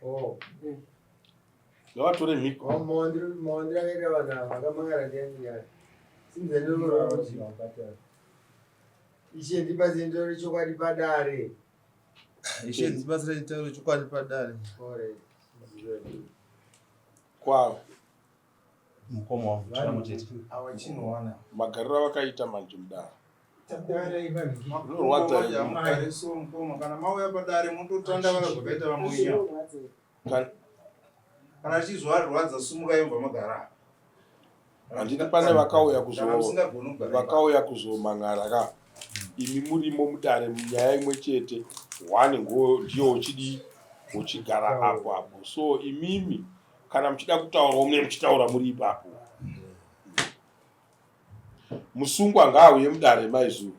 Oh. Ngavatore mhiko. Oh, Maondiro akaita vanhu ava vakamangara ndiani ndiani. Simudza neruoko rworudyi. Ishe ndibatsire nditaure chokwadi padare. Ishe ndibatsire nditaure chokwadi padare. Alright. Kwavo. Mukoma wangu chiramo chete. Awa chinowana. Magariro avakaita manje mudare. Zvinorwadza Mugare so mukoma kana mauya padare mototandavara zvakaita vamwe. Kana chizwarwadza sumukai mubva magara. Handiti pane vakauya kuzo vakauya kuzomangara ka imi murimo mudare nyaya imwe chete one ngo ndiyo uchidii uchigara apo apo so imimi kana muchida kutaurawo mune muchitaura muri ipapo musungwa ngaauye mudare maizuru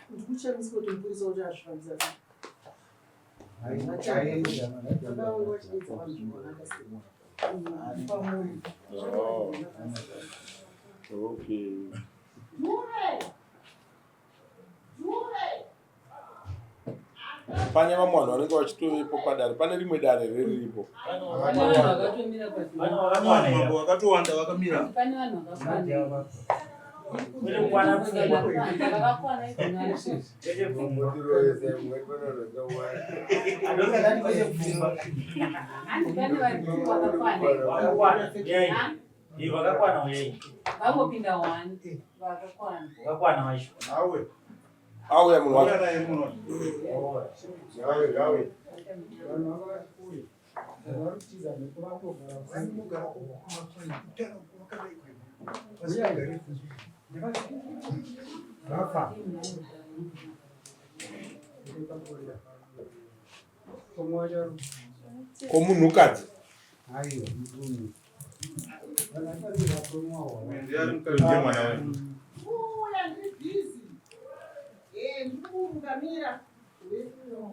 Ndikuchamiswa kuti mupurisa wacho azvifambisa sei. Oh. Okay. Pane vamwe vanhu vanenge vachitovepo padare, pane rimwe dare riripo. Pane vanhu vakatomira Vanhu mambo vakatowanda vakamira. Pane vanhu vakakwana. Vangopinda one vakakwana. Vakakwana vacho. Awe. Auya munhu wacho. Ko munhukadzi?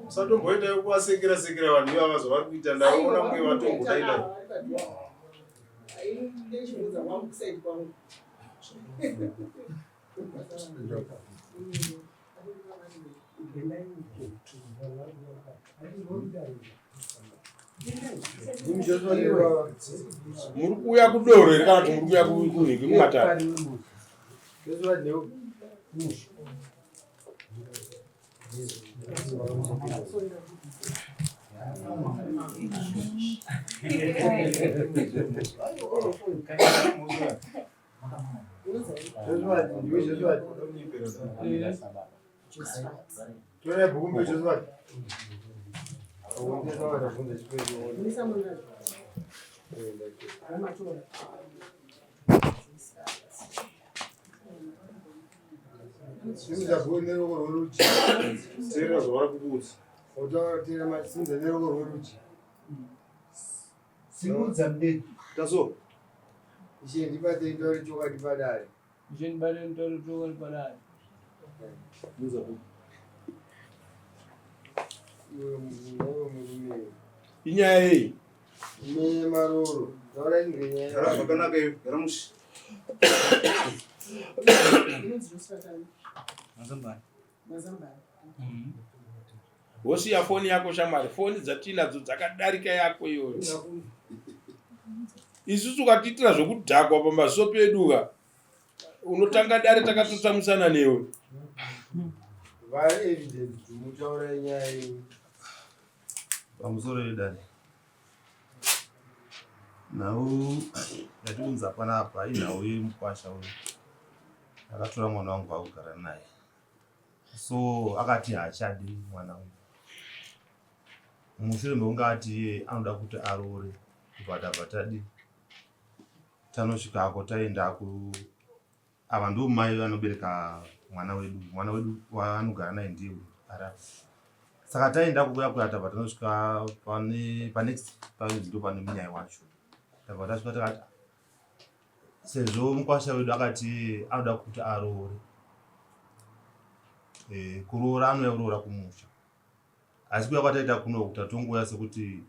Usatomboita yekuvasekera sekera vanhu ivava zvavari kuita ndaona kunge vatombodaida. Muri kuuya kudoro here kana kuti muri kuuya kunhiki kumatare? Teerera zvavari kukuudza. Simudza mudeni. Taso. Ishe ndibate nditaure chokwadi padare. Ishe ndibate nditaure chokwadi padare. Iwe murume. Inyaya yei? Inyaya yemaroro. Taura ngenyaya. Gara zvakanaka iwe. Gara mushe. Mazambani. Mazambani. Wosiya foni yako shamwari, foni dzatiinadzo dzakadarika yako iyoyo. Isusu ukatiitira zvekudhakwa pamaziso pedu ka, unotanga dare takatotsamwisana newe. Vhara evidence mutaura nyaya yenyu. Pamusoro yedare. Nhau yatiunza panapa inhau yemukwasha uyu. Akatora mwana wangu akugara naye. So akati haachadi mwana uyu. Mushure mekunge ati iye anoda kuti aroore kubva tabva tadi tanosvikako taenda ku ava ndivo mai vanobereka mwana wedu mwana wedu waanogara naye ndiye uyu ari apa saka taenda kukuya kuya tabva tanosvika pane panext pane ndo pane munyai wacho tabva tasvika takati sezvo mukwasha wedu akati anoda kuti aroore e, kuroora anouya kuroora kumusha asi kuya kwataita kuno tatongouya sekuti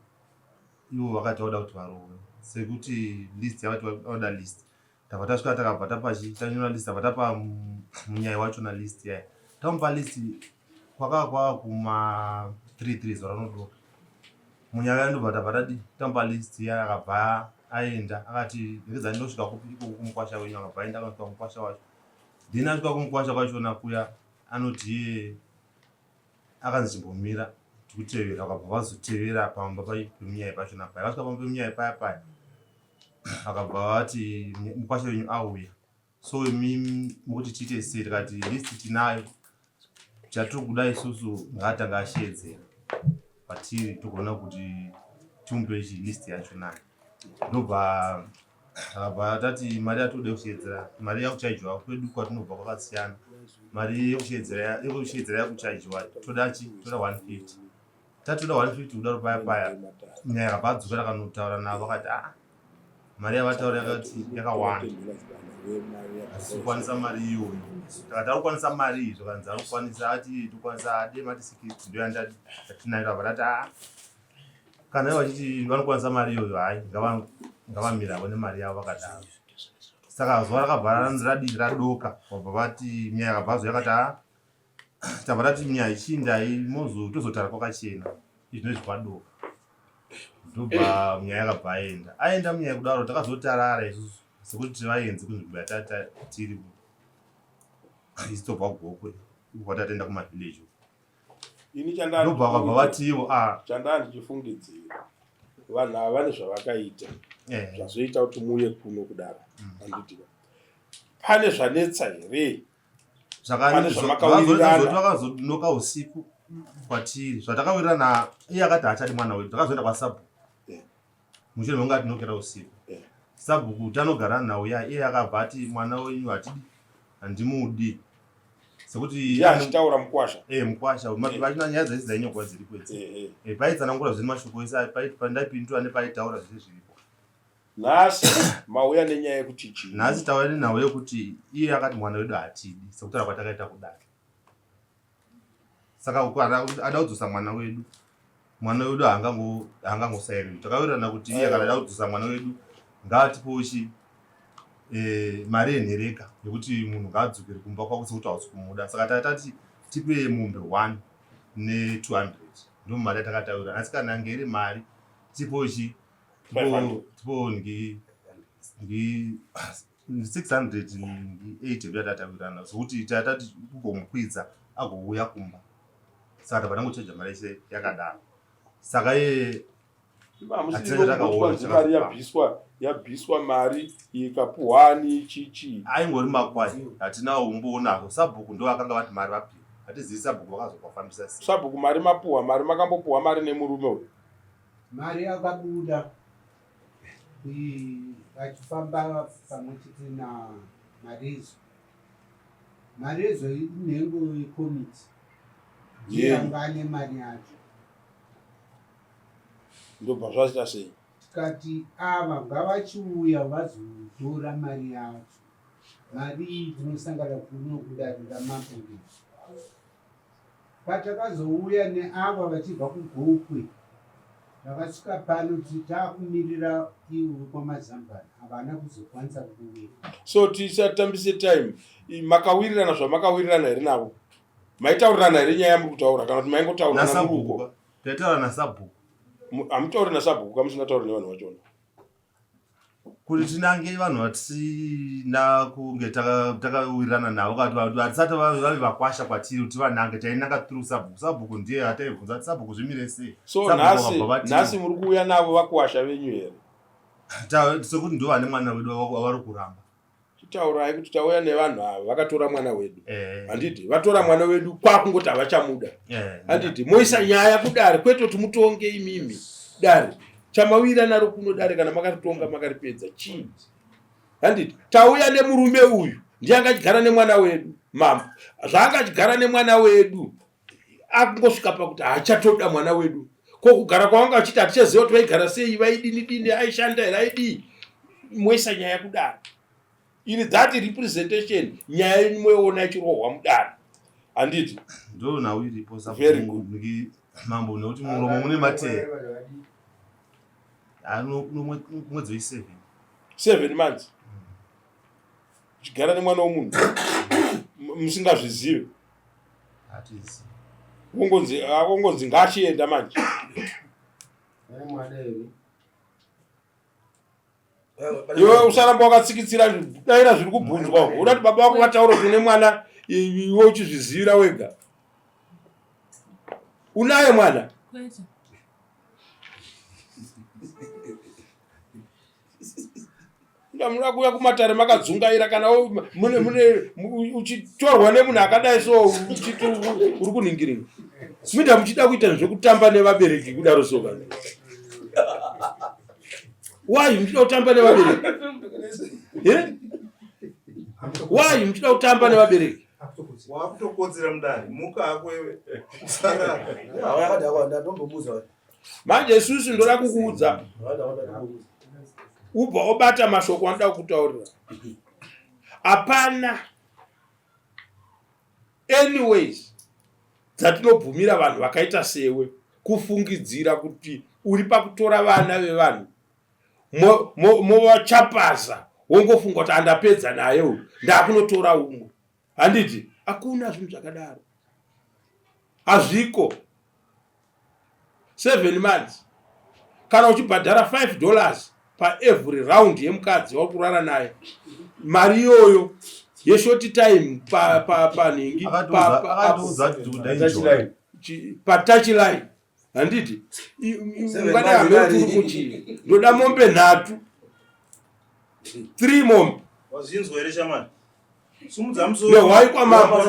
ivo vakati vauda kuti varoore sekuti list yavati vauda list tabva tasvika takabva tapachi tanyora list tabva tapa munyai wacho na list yaya tamupa list kwakava kwava kuma 33 zuva ranodoka. Munyaya ndobva tabva tadi tamba list iya akabva aenda akati regedza ndosvika kupi ikoko kumukwasha wenyu akabva aenda akasvika kumukwasha wacho then asvika kumukwasha kwachona kuya anoti iye akanzi chimbomira tikutevera vakabva vazotevera pamba pemunyaya pachona paya vasvika pamba pemunyaya paya paya akabva vati mukwasha wenyu auya so imi mukuti tiite sei tikati list tinayo chatiri kuda isusu ngaatanga asheedzera patiri togoona kuti timupe chi list yacho nayo ndobva akabva tati mari yatode kusheedzera mari yakuchajiwa kwedu kwatinobva kwakasiyana mari yekusheedzera yekushedzera yakuchajiwa toda chi toda 150 tatoda 150 kudaro paya paya nyaya yakabva adzokera kanotaura navo akati aa ah, mari yavataura yakati yakawanda asi kukwanisa mari iyoyo takati arikukwanisa mari iyi zvakanzi arikukwanisa ati tokwanisa ade mati sikiti ndoyandati tatinayo tabva tati aa kana ivo vachiti vanokwanisa mari iyoyo hayi ngavamiravo nemari yavo vakadaro saka zuva rakabva radii radoka vabva vati nyaya yakabva azo yakati aa tabva tati nyaya ichiindai mozo tozotara kwakachena izvino izvi kwadoka ndobva nyaya yakabva aenda aenda munyaya kudaro takazotarara isusu sekuti tivaenzi kunzvimbo yatata tiri isu tobva kugokwe kwatataenda kumavillage ini ndobva vakabva vatiwo ah. chandaa ndichifungidzira vanhu ava vane zvavakaita eh. zvazoita kuti muuye kuno kudaro mm. handitika pane zvanetsa here Pane zvamakawirirana. Vakazonoka usiku kwatiri zvatakawirirana iye akati haachadi mwana wedu takazoenda kwasabhuku eh. mushure mekunge atinokera usiku eh. sabhuku tanogara nhau ya iye akabva ati mwana wenyu hatidi handimudi sekuti achitaura mukwasha eh mukwasha vachina nyaya dzese dzainyorwa dziripo idzi eh paitsanangura zviri mashoko ese pandaipindura nepaitaura zvese zviripo Nhasi mauya nenyaya yekuti chii? Nhasi tauya nenhau yekuti iye akati mwana wedu hatidi sekutaura kwatakaita kudare. Saka uko ada kudzosa mwana wedu, mwana wedu haangangosairwi. Takawirirana kuti iye kana ada kudzosa mwana wedu ngaatipewo chi eh, mari yenhereka yekuti munhu ngaadzokere kumba kwako sekuti hausi kumuda. Saka tati tipe mombe 1 ne 200 ndo mari yatakataura asi kana ange iri mari tipewo chi tipo ngi ngi 680 ndoyatatawirirana zvekuti tatati kugomukwidza agouya kumba saka tabva tangochaja mari yese yakadaro saka iye mari yabviswa yabviswa mari ikapuhwani chichi aingori makwai hatina umboonako sabhuku ndo akanga vati mari vapiwa hatizivi sabhuku vakazopafambisa sei sabhuku mari mapuhwa mari makambopuhwa mari nemurume uyu Mari yakabuda vachifamba pamwe chete naMarezo. Marezo inhengo yekomiti ndiye anga ane mari yacho. Ndobva zvaita sei? Tikati ava ngavachiuya vazotora mari yacho. Mari iyi tinosangana kuno kudare ramambo ngezi. Patakazouya neava vachibva kuGokwe vakasvika pano taakumirira ivo vekwaMazambani havana kuzokwanisa kuuya. So tisatambise time makawirirana zvamakawirirana here navo maitaurirana here nyaya yamuri kutaura kana kuti maingotaura namuruko taitaura nasabhuku hamutauri nasabhuku kamusina tauri nevanhu vachona Kuti tinange vanhu vatisina kunge takawirirana navo kana kuti vatisati vave vakwasha kwatiri kuti tivanange tainanga through sabhuku sabhuku ndiye ataibvunza kuti sabhuku zvimire sei so nhasi nhasi muri kuuya navo vakwasha venyu here sekuti ndo vane mwana wedu wavari kuramba Chitaurai kuti tauya nevanhu ava vakatora mwana wedu eh. handiti vatora mwana wedu kwakungoti havachamuda eh, handiti moisa nyaya kudare kwete kuti mutonge imimi dare chamawira naro kuno dare kana makaritonga makaripedza chii handiti tauya nemurume uyu ndiye anga achigara nemwana wedu mambo zvaanga achigara nemwana wedu akungosvika pakuti haachatoda mwana wedu ko kugara kwavanga vachiti hatichaziva kuti vaigara sei vaidini dini aishanda here aidii moisa nyaya kudaro ini that representation nyaya yenyu moiona ichirohwa mudare handiti ndo nhau iripo very good mambo nekuti muromo mune mateya mwedzi weseven seven months uchigara nemwana womunhu musingazvizive wongonzi ah, wongonzi ngaachienda manje Iwe usaramba wakatsikitsira, daira zviri kubvunzwa. Uda kuti baba vako vataura kuti une mwana, iwe uchizvizivira wega. Unaye mwana? Kwete. Munoda kuuya kumatare makadzungaira kana mune mune uchitorwa nemunhu akadai so uchiti uri kuningirira. Muita muchida kuita zvekutamba nevabereki kudaro so vanhu. Why muchida kutamba nevabereki? Eh? Why muchida kutamba nevabereki? Wakutokotsera mudare. Muka hako iwe. Usarara. Manje isusu ndoda kukuudza. Ubva obata mashoko anoda kukutaurira. Hapana anyways dzatinobvumira vanhu vakaita sewe kufungidzira kuti uri pakutora vana vevanhu movachapaza wongofunga kuti andapedza naye uyu ndakunotora umwe. Handiti hakuna zvinhu zvakadaro, hazviko. 7 months kana uchibhadhara 5 dollars paevery round yemukadzi wauri kurara naye, mari iyoyo yeshort time panhingi patouch line, handiti ungadai hameri kuri kuchii, ndoda mombe 3, 3 mombe. Wazvinzwa here shamani? Sumudza musoro. Nehwai kwamambo.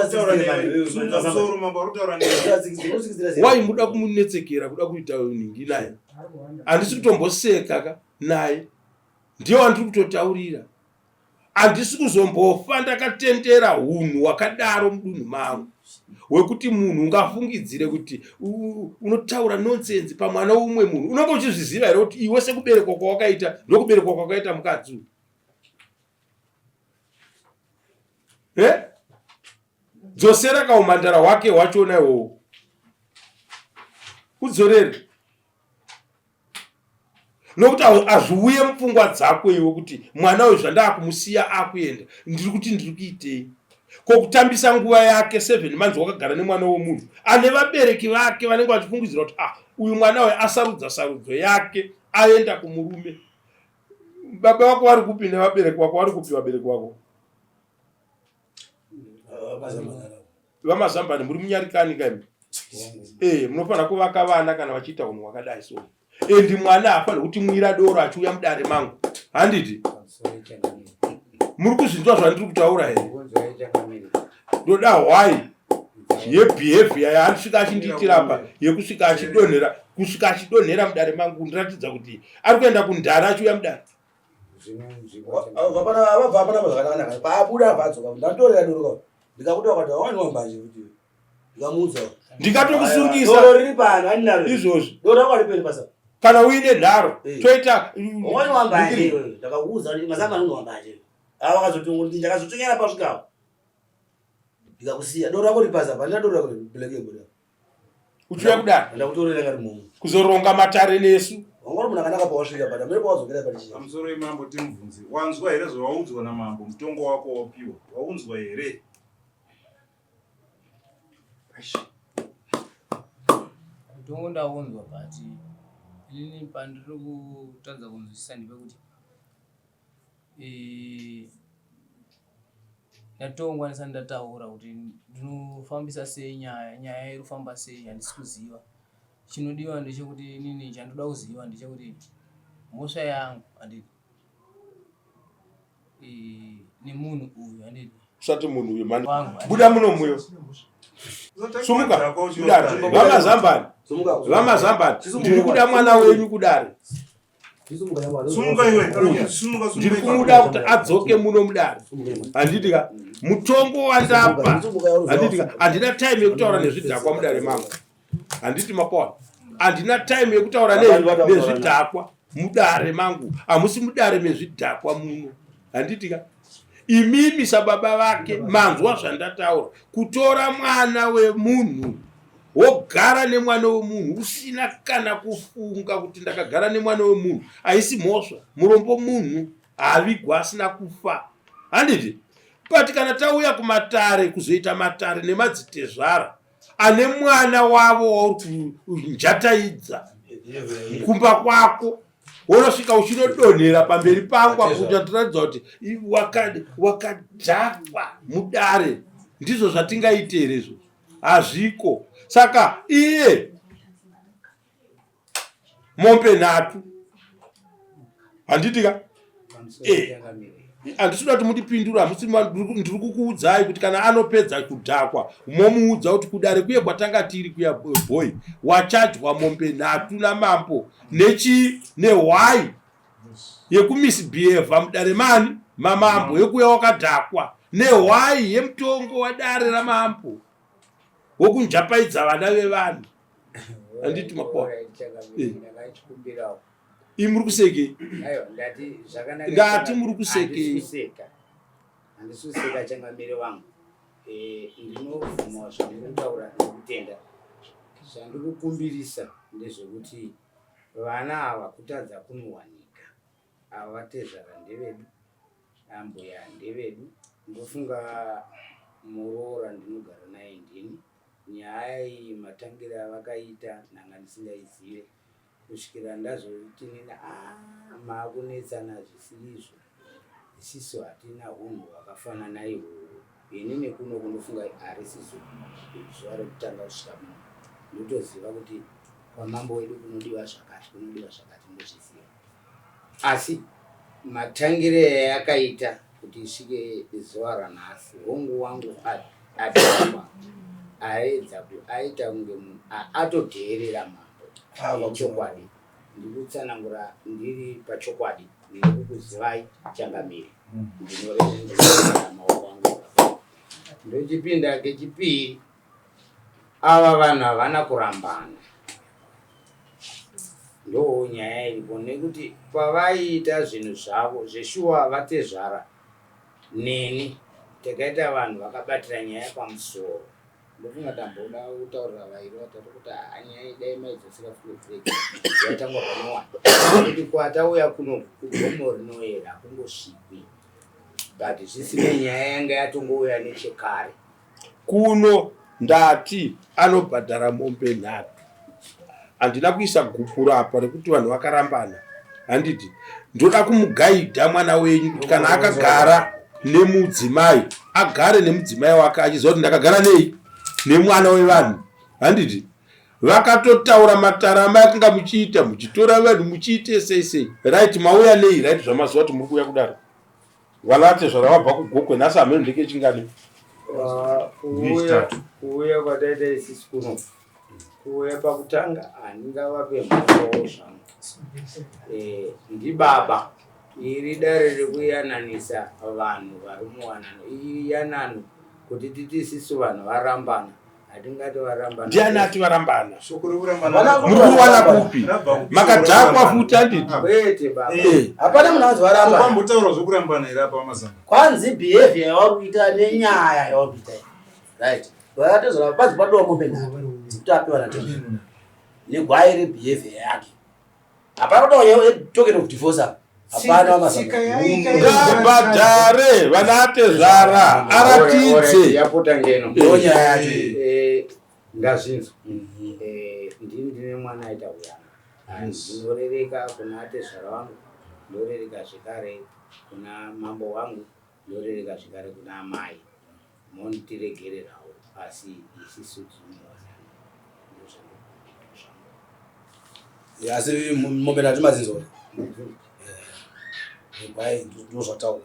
Sumudza musoro mambo ari kutaura newe. Wai muda kumunetsekera kuda kuita nhingi naye? Handisi kutomboseka ka naye, ndiye wandiri kutotaurira. Handisi kuzombofa ndakatendera hunhu hwakadaro mudunhu mangu, wekuti munhu ungafungidzire kuti unotaura nonsense pamwana umwe munhu. Unenge uchizviziva here kuti iwe sekuberekwa kwawakaita ndokuberekwa kwakaita mukadzi uyu? Eh? Dzosera kaumhandara hwake hwachona iwowo, udzorere, nokuti hazviuye mupfungwa dzako iwe kuti mwana uyu zvandakumusiya akuenda ndiri kuti ndiri kuitei. Ko kutambisa nguva yake 7 months wakagara nemwana womunhu ane vabereki vake vanenge vachifungidzira kuti ah, uyu mwana uyu asarudza sarudzo yake, aenda kumurume. Baba vako vari kupi nevabereki vako vari kupi? Vabereki vako VaMazambani, muri munyarikani kaimi. Eh, munofanira kuvaka vana kana vachiita unhu hwakadai so. Endi mwana haafaniri kuti mwira doro achiuya mudare mangu, handiti muri kuzvinzwa zvandiri kutaura here? Ndoda hwai yebehavior yaandisvika achindiitira apa, yekusvika achidonhera, kusvika achidonhera mudare mangu, kundiratidza kuti ari kuenda kundara achiuya mudare. Vabva hapana zvakanaka. Paabuda abva adzoka, ndatorera doro ndikakuti wakati wawaniwa mbanje kuti ndikamuudza. Ndikatokusungisa. Doro riri pano andinaro izvozvi. Doro rako hariperi pasa. Kana uine nharo toita. Wawaniwa mbanje iwewe, ndakakuudza kuti mazamba anonwa mbanje. Ava vakazoti ndakazotonyara pasvika apo ndikakusiya doro rako riri pasa, pandina doro rako black label. Uchiuya kudare ndakutorera ngari mumu kuzoronga matare nesu. Wanga uri munhu akanaka pawasvika, but amene pawadzokera pari chii? Pamusoro yemambo, timubvunze. Wanzwa here zvawaudzwa namambo? Mutongo wako wapiwa. Waunzwa here? Mutongo ndaunzwa, but inini pandiri kutadza kunzwisisa ndepekuti ndatongwa ndisati ndataura kuti ndinofambisa sei nyaya, nyaya iri kufamba sei handisi kuziva. Chinodiwa ndechekuti inini chandoda kuziva ndechekuti mhosva yangu handiti nemunhu uyu handiti Usati munhu uyu mani. Wangu. Buda muno muyo. Sumuka kudare. VaMazambani, VaMazambani, ndiri kuda mwana wenyu kudare. Sumuka iwe. Sumuka. Ndiri kumuda kuti adzoke muno mudare, handiti ka? Mutongo wandapa, handiti ka? Handina time yekutaura nezvidhakwa mudare mangu, handiti mapaona? Handina time yekutaura nezvidhakwa mudare mangu. Hamusi mudare mezvidhakwa muno, handiti ka? Imimi sababa vake manzwa zvandataura. Kutora mwana wemunhu wogara nemwana wemunhu usina kana kufunga kuti ndakagara nemwana wemunhu haisi mhosva. Murombo munhu haavigwa asina kufa, handiti? But kana tauya kumatare kuzoita matare nemadzitezvara ane mwana wavo wauri kunjataidza. Kumba kwako wonosvika uchinodonhera pamberi pangu apo uchatiratidza kuti wakadhakwa mudare. Ndizvo zvatingaite here izvo? Hazviko. Saka iye mombe nhatu handiti ka eh, handisi kuda kuti mundipindure hamusi ndiri kukuudzai kuti kana anopedza kudhakwa momuudza kuti kudare kuye kwatanga tiri kuya boy wachajwa mombe nhatu namambo nechii nehwai yekumisbehava mudare mani mamambo yekuya wakadhakwa nehwai yemutongo wadare ramambo wokunjapaidza vana vevanhu handiti makoa eh. Imi muri kusekei? Ndati muri kusekei? Handisi kuseka changamire wangu. Eh, ndinobvuma zvamuri kutaura nekutenda. Zvandikukumbirisa ndezvekuti vana ava kutadza kunowanika. Ava vatezvara ndevedu, ambuya ndevedu. Ndofunga muroora ndinogara naye ndini. Nyaya iyi matangire avakaita ndanga ndisingaizive. kusvikira ndazoti nini ah, maakunetsana zvisiri izvo isisu hatina hunhu hwakafanana ihwohwo inini kuno kunofunga harisi zuva rekutanga kusvika muno ndotoziva kuti kwamambo wedu kunodiwa zvakati kunodiwa zvakati ndozviziva asi matangire ayakaita kuti isvike zuva ranhasi hongu wangu adhakwa aedza aita kunge munhu atodheerera mambo chokwadi ndikutsanangura ndiri pachokwadi ndinokukuzivai changamire ndinoreva maoko angu ndochipinda kechipiri Ava vanhu havana kurambana ndoo nyaya iripo nekuti pavaiita zvinhu zvavo zveshuwa vatezvara neni takaita vanhu vakabatira nyaya pamusoro ndofunga tamboda kutaurira vairi vatatu kuti haa nyaya idai maidzosera full break yatangwa panyowani kuti kwatauya kuno kugomo rinoera hakungosvikwi but zvisinei nyaya yanga yatongouya nechekare Kuno ndati anobhadhara mombe nhatu. Handina kuisa gupuro apa rekuti vanhu vakarambana. Handiti ndoda kumugaidha mwana wenyu kuti kana akagara nemudzimai agare nemudzimai wake achiziva kuti ndakagara nei nemwana wevanhu. Handiti vakatotaura matara amai akanga muchiita muchitora vanhu muchiite sei sei. Right mauya nei right zvamazuva kuti muri kuuya kudaro. Vana tezvara vabva kuGokwe nhasi hameno ndekechingani. Ah, kuuya kwataita isisi kuno kuuya pakutanga handingavape mhosvawo zvangu eh, ndibaba iri dare rekuyananisa vanhu vari muwanano iyi yanano kuti titi isisu vanhu varambana hatingati varambana ndiani ati varambana Shoko rekurambana muri kuwana kupi makadhakwa futi handiti kwete baba Eh. Hapana munhu anzi varamba. Kwambotaura zvekurambana here apa mazana? Kwanzi behavior yavari kuita nenyaya yavari kuita. Right. Vakatezvara panzi padowa mombe nhatu dzekuti apiwa natezvara. Negwai rebehavior yake. Hapana kutaura nyaya token of divorce apa. Hapana Tsika mazana. yaita ngabhadhare vana atezvara aratidze yapota ngeno Ndo nyaya yacho. Eh, ndazvinzwa Eh, ndini ndine mwana aita huyana ndinorereka kuna atezvara wangu ndorereka zvekare kuna mambo wangu ndorereka zvekare kuna amai mondiregererawo asi isisu tinomuwanana ndozvandinoita zvangu Asi mombe nhatu madzinzwa. Negwai ndozvataura.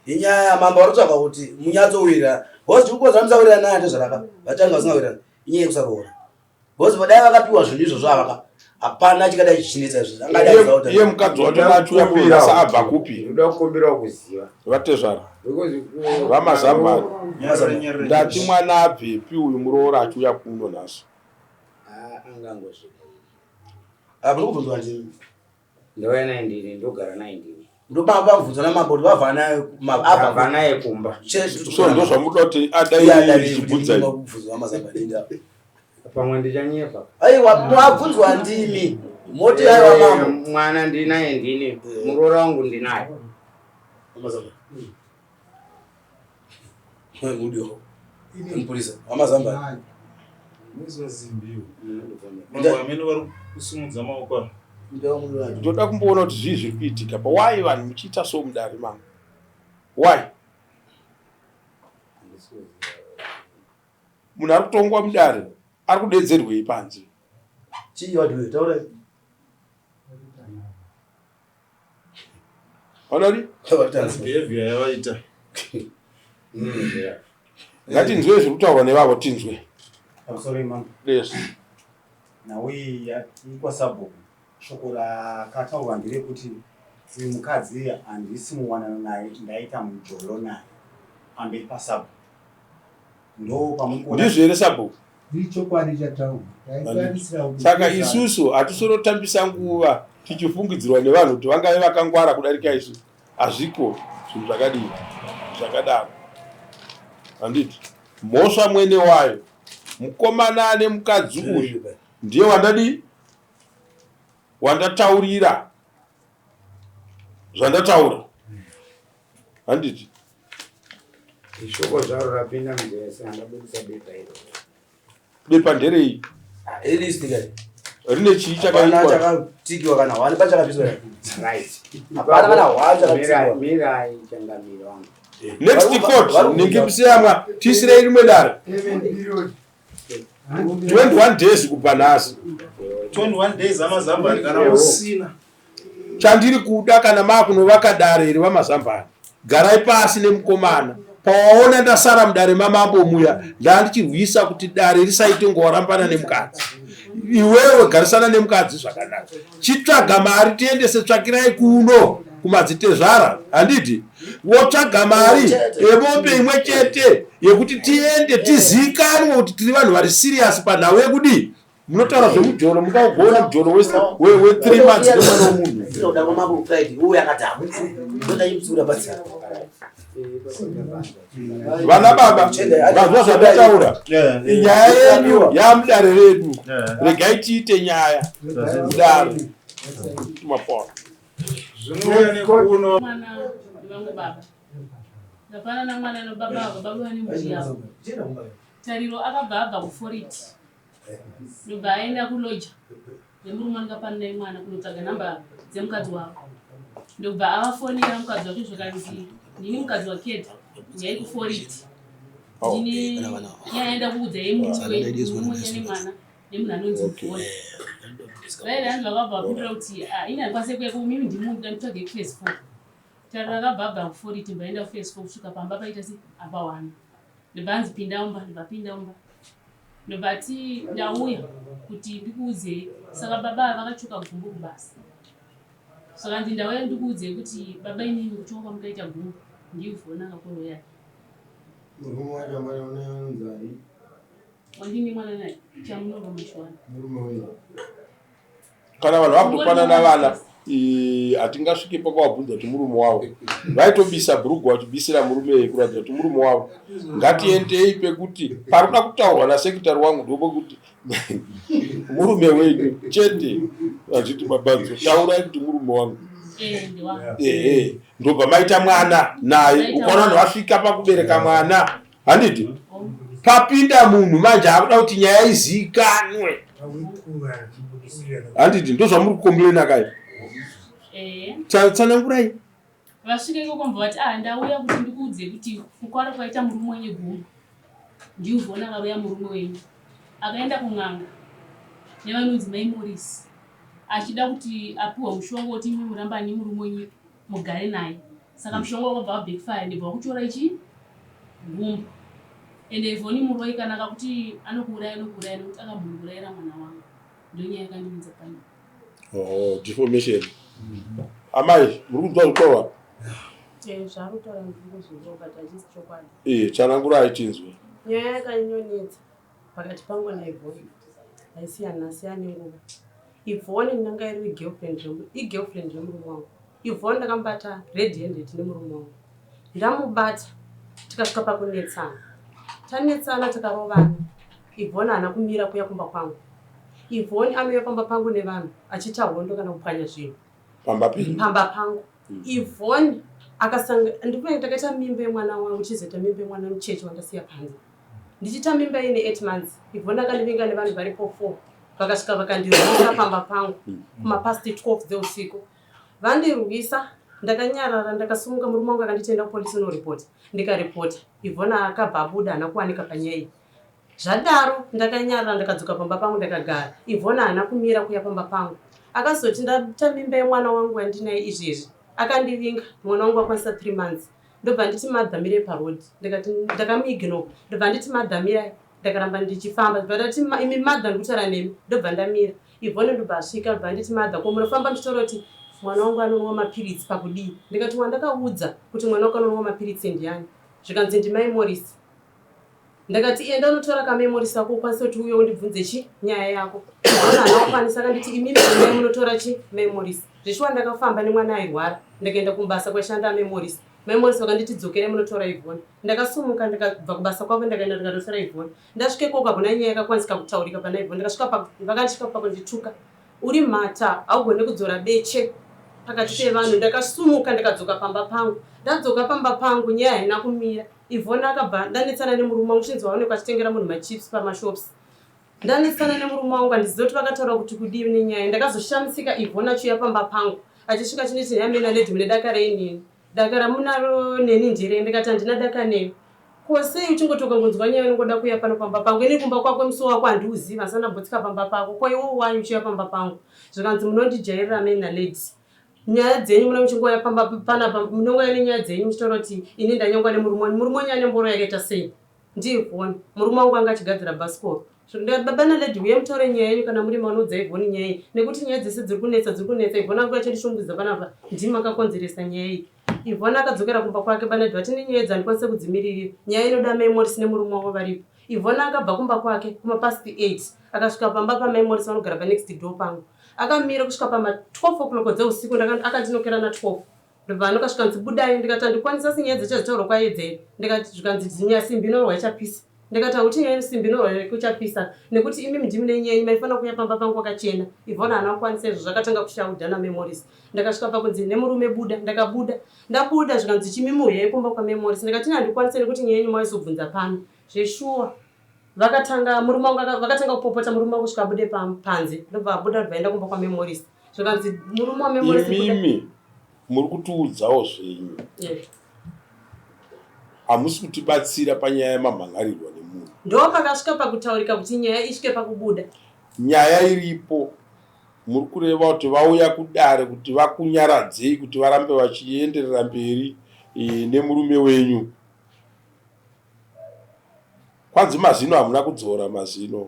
Inyaya yamambo vari kutsvaga kuti munyatsowirira. Because chikukonzera musawirirana naye atezvara vatanga vasingawirirana. Inyaya yekusaroora. Because vadai vakapiwa zvinhu izvozvo avaka hapana chingadai chichinetsa izvozvo. Angadai aziva kuti iye mukadzi wacho achiuya kuno abva kupi ndinoda kukumbirawo kuziva vatezvara because VaMazambani. Nyarara, nyarara. ndati mwana abvepi uyu muroora achiuya kuno nhasi angangosvika Ah, muri kubvunzwa ndimi. ndouya naye ndini ndogara naye ndini Ndobaba vabvunzwa namambo kuti vabva naye abva naye kumba so ndozvamuda kuti adai chibvunzai kubvunzwa mazambanenda. pamwe ndichanyepa Aiwa mabvunzwa ndimi. Moti aiwa mambo. mwana ndinaye ndini muroora wangu ndinaye Mazamba. Mudiwa. Mupurisa. Wamazamba. Ndoda kumboona kuti zvii zviri kuitika pa why vanhu muchiita so mudare mangu why munhu ari kutongwa mudare ari kudedzerwei panze Chii wadiwe taura. Vanodi? Behavior yavaita. Ngatinzwe zviri kutaurwa nevavo tinzwe. I'm sorry ma'am. Yes. Nhau iyi ikwa sabhuku. Shoko rakataurwa nderekuti uyu mukadzi handisi muwanano naye ndaita mujolo naye pamberi pasabhuku. Ndo pamuri kuona. Ndizvo here sabhuku? Ichokwadi chataurwa. Taitarisira kuti Saka isusu hatisorotambisa nguva tichifungidzirwa nevanhu kuti vangave vakangwara kudarika isu. Hazviko zvinhu zvakadii zvakadaro. Handiti mhosva mwene wayo mukomana ane mukadzi uyu ndiye wandadii wandataurira zvandataura handiti Shoko zvaro rapinda munzeve sandabudisa bepa iro. Bepa nderei? Ilist kai. Rine chii Hapana chakaitwa? chakatikiwa kana hwani pachakabviswa. Right. Hapana kana hwani chakatikiwa. Mirai changamire wangu. Next court ningi musiyamwa tiisirei rimwe dare. 21 days kubva nhasi. 21 days amazambani kana usina. Chandiri kuda kana maakunovaka dare iri vamazambani garai pasi nemukomana pawaona ndasara mudare mamambo muya ndandichirwisa kuti dare risaite ngowarambana nemukadzi iwewe garisana nemukadzi zvakanaka chitsvaga mari tiendese tsvakirai kuno kumadzitezvara handiti wotsvaga mari yemombe imwe chete yekuti tiende tizikanwe kuti tiri vanhu vari siriyasi panhau yekudii munotaura zvemujolo mukaugona mujolo we3 months nemwana wemunhu. Ndinoda kwa mambo Friday uye akati hamutsi. Ndoda imutsura basi. Vana baba vanzwa zvandataura nyaya yenyu yamudare redu regai tiite nyaya mudare mapona. Zvinouya nekuno. Mwana vangu baba ndafanana mwana nobaba ava baba vane mhuri yavo. Tariro akabva abva kuforiti ndobva aenda kuloja nemurume anga panai mwana kunotsvaga namba dzemukadzi wavo ndobva avafonera mukadzi wake zvakanzi ndini mukadzi waketa uyai kuforiti ndini yaenda kuudza yemurume wenyu nemwana nemunhu anonzi mufoni vairi hanzi vakabva vapindura kuti ah, ini handikwanise kuya kumimi ndimuda nditsvage kuphase four. Tariro akabva abva kuforiti mbaenda kuphase four kusvika pamba paita se apa wana ndobva anzi pinda umba ndobva pinda umba ndobva ati ndauya kuti ndikuudzei saka baba ava vakachoka gumbo kubasa saka nzi ndauya ndikuudzei kuti baba inini kuchoka kwamukaita gumbo ndiyuvhona akakuroyai. Murume wacho amai anonzi ani? Wandini mwana naye chamunova mashwana. Murume wenyu. Kana vanhu vakutopanana vana hatingasvike pakavabvunza kuti murume wavo vaitobisa bhurugwa vachibisira murume kuratidza kuti murume wavo. Ngatiendei pekuti parikuda kutaurwa nasekretary wangu ndopekuti murume wenyu chete vachiti babanzo taurai kuti murume wangu. Eh, ndiwangu. Ehe ndobva maita mwana naye ukaona vanhu vasvika pakubereka mwana handiti papinda munhu manje akuda kuti nyaya izikanwe handiti ndozvamuri kukomplaina kai. Eh. Tsanangurai. Vasvika ikoko mbva vati ah ndauya kuti ndikuudze kuti kukwara kwaita murume wenyu gumbo ndiuvona akaroya murume wenyu akaenda kun'anga nevanonzi mai Morris achida kuti apiwa mushonga wekuti imi murambani murume wenyu mugare naye saka mushonga wakabva wabackfire ndibva wakutyora ichi gumbo ende Ivhoni muroi kana akakuti anokuuraya anokuuraya nekuti akambourayira mwana wangu ndonyaya yakandiunza pano. Oh, deformation. Amai, muri kunzwa zvitaurwa? Eh, zvaari kutaura ndiri kuzvinzwa but hachisi chokwadi. Eh, tsanangurai tinzwe. Nyaya yakanyonetsa pakati pangu naIvhoni haisiyana siyana nenguva. Ivhoni ndanga iri girlfriend igirlfriend yemurume wangu. Ivhoni ndakamubata red handed nemurume wangu. Ndamubata tikasvika pakunetsana. Tanetsana takarovana. Ivhoni haana kumira kuya kumba kwangu. Ivhoni anouya pamba pangu nevanhu achiita hondo kana kupwanya zvinhu. Pamba penyu. Pamba pangu. Ivhoni akasanga ndikuti ndakaita mimba yemwana wangu chizoita mimba yemwana mucheche wandasiya panze. Ndichiita mimba ine 8 months, Yvonne akandivinga nevanhu varipo 4 vakasvika vakandirwisa pamba pangu kumapast 12 dzeusiku. Vandirwisa ndakanyarara ndakasumuka murume wangu akanditi enda kupolice unoripota ndikaripota. Yvonne akabva abuda haana kuwanika panyaya iyi. Zvadaro ndakanyarara ndakadzoka pamba pangu ndakagara. Yvonne haana kumira kuuya pamba pangu. Akazoti ndaita mimba yemwana wangu wandinaye izvezvi akandivinga mwana wangu akwanisa 3 months ndobva nditi mother mirai paroad ndikati ndakamuignore ndobva nditi mother mirai ndakaramba ndichifamba ndobva ndati imi mother ndikutaura nemi ndobva ndamira Yvonne ndobva asvika ndobva anditi mother ko munofamba muchitaura kuti mwana wangu anonwa mapiritsi pakudii ndikati wandakaudza kuti mwana wako anonwa mapiritsi ndiani zvikanzi ndimai Morris Ndakati enda unotora kamemory sako ukwanise kuti uye undibvunze chi nyaya yako. Mwana haana kukwanisa akanditi imimi endai munotora chi memories. Zveshuwa ndakafamba nemwana airwara ndakaenda kumbasa kwaishanda memories. Memories vakanditi dzokerai munotora Yvonne. Ndakasumuka ndikabva kubasa kwavo ndakaenda ndikanotora Yvonne. Ndasvika ikoko hakuna nyaya yakakwanisika kutaurika pana Yvonne. Ndakasvika pa vakandisvika pakundituka. Uri mhata haugone kudzora beche pakati pevanhu. Ndakasumuka ndikadzoka pamba pangu. Ndadzoka pamba pangu nyaya haina kumira. Yvonne akabva ndanetsana nemurume wangu chinzi waonekwa achitengera munhu machips pamashops. Ndanetsana nemurume wangu handizive kuti vakataura kuti kudii nenyaya. Ndakazoshamisika Yvonne achiuya pamba pangu achisvika achinditi nhai amai Lady mune daka rei neni? Daka ramunaro neni nderei? Ndikati handina daka newe. Ko sei uchingoti ukangonzwa nyaya unongoda kuuya pano pamba pangu? Ini kumba kwako musuwo wako handiuzivi handisati ndambotsika pamba pako. Ko iwe why uchiuya pamba pangu? Zvikanzi munondijairira amai naLady. Nyaya dzenyu mune muchingouya pamba panapa munongouya nenyaya dzenyu muchitaura kuti ini ndanyengwa nemurume wenyu. Murume wenyu ane mboro yakaita sei? NdiYvonne. Murume wangu anga achigadzira bhasikoro. Ndikati baba naLady huyai mutaure nyaya yenyu kana muri manoudza Yvonne nyaya iyi nekuti nyaya dzese dziri kunetsa dziri kunetsa. Yvonne akuuya achindishungurudza panapa ndimi makakonzeresa nyaya iyi. Yvonne akadzokera kumba kwake banaLady vati nenyaya idzi handikwanise kudzimiririra. Nyaya inoda mai Morris nemurume wavo varipo. Yvonne akabva kumba kwake kumapast 8 akasvika pamba pamai Morris vanogara panext door pangu. Akamira kusvika pama 12 o'clock dzeusiku akandinokera na 12 ndobva anokasvika nzi budai ndikati handikwanisa asi nyaya dzichazitaurwa kwayedza here ndikati zvikanzi dzinyaya simbi inorwa ichapisa ndikati hauti nyaya simbi inorwa kuchapisa nekuti imimi ndimi nenyaya yenyu maifanira kuuya pamba pangu kwakachena Yvonne haana kukwanisa izvo zvakatanga kushaudha naMemories ndakasvika pakunzi nemurume buda ndakabuda ndabuda zvikanzi chimimi huyai kumba kwaMemories ndikati ini handikwanise nekuti nyaya yenyu maizobvunza pano zveshuwa Vakatanga murume wangu vakatanga kupopota murume wangu kusvika abude panze ndobva abuda ndobva aenda kumba kwaMemories zvikanzi murume waMemories imimi muri kutiudzawo zvenyu hamusi kutibatsira panyaya yemamhan'arirwa nemunhu ndo pakasvika pakutaurika kuti nyaya isvike pakubuda nyaya iripo muri kureva kuti vauya kudare kuti vakunyaradzei kuti varambe vachienderera mberi eh, nemurume wenyu Kwanzi mazino hamuna kudzora mazino.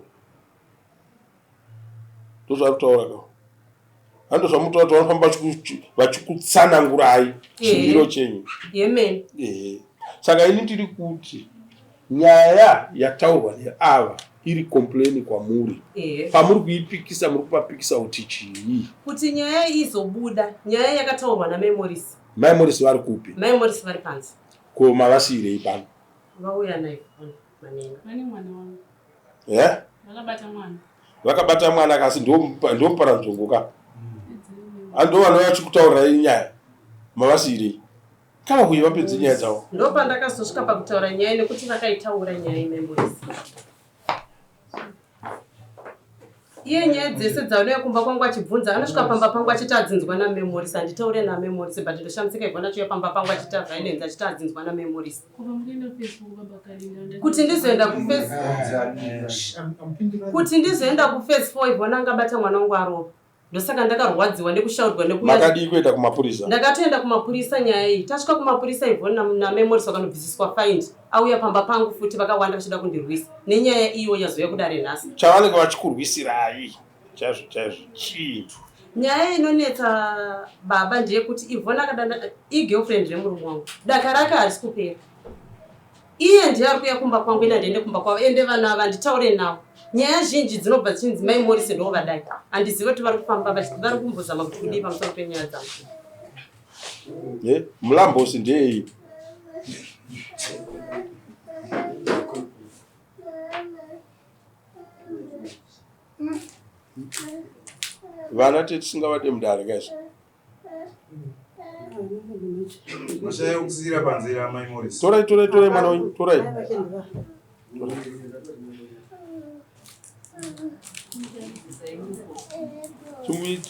Ndozvaari kutaura ka. Hando zvamutaura kuti vanofamba vachikutsanangurai chimiro chenyu. Yemen. Ehe. Saka ini ndiri kuti nyaya yataurwa neava iri complain kwamuri. Pamuri kuipikisa muri kupapikisa kuti chii? Kuti nyaya izobuda, nyaya yakataurwa naMai Morris. Mai Morris vari kupi? Mai Morris vari panze. Ko mavasiirei pano? Vauya naye manenga. Vane mwana wangu. Eh? Vakabata mwana. Vakabata mwana kasi ndomuparanzvongo ka. Ando vanouya vachikutaurirai nyaya. Mavasiirei? Kana kuyi vapedze nyaya dzavo. Ndopandakazosvika pakutaura nyaya nekuti vakaitaura nyaya imemories. Iye nyaya dzese dzaanouya kumba kwangu achibvunza anosvika pamba pangu achiti adzinzwa naMemories handitaure naMemories but ndoshamisika Yvonne achiuya pamba pangu achiti violence achiti adzinzwa naMemories kuti ndizoenda kuphase kuti ndizoenda kuphase 4 Yvonne angabata mwana wangu arova Ndosaka ndakarwadziwa nekushaudwa nekuya. Makadii kuenda kumapurisa? Ndakatoenda kumapurisa nyaya iyi. Tasvika kumapurisa Yvonne naMemories vakanobvisiswa find. Auya pamba pangu futi vakawanda vachida kundirwisa nenyaya iyo yazouya kudare nhasi. Chavanenge vachikurwisirai chaizvo chaizvo chii? Nyaya inonetsa baba ndeyekuti Yvonne akadana igirlfriend remurume wangu. Daka rake harisi kupera. Iye ndiye ari kuuya kumba kwangu ini handiende kumba kwavo ende vanhu ava handitaure navo. Nyaya zhinji dzinobva dzichinzi mai Morris ndivo vadai. Handizive kuti vari kufamba vari kumbozama kuti kudii pamusoro penyaya dzangu. Eh, Mlambosi ndeyei? Vana tetisingavade mudare guys. Mashaya kusiyira panze amai Morris. Torai torai torai mwana wenyu torai.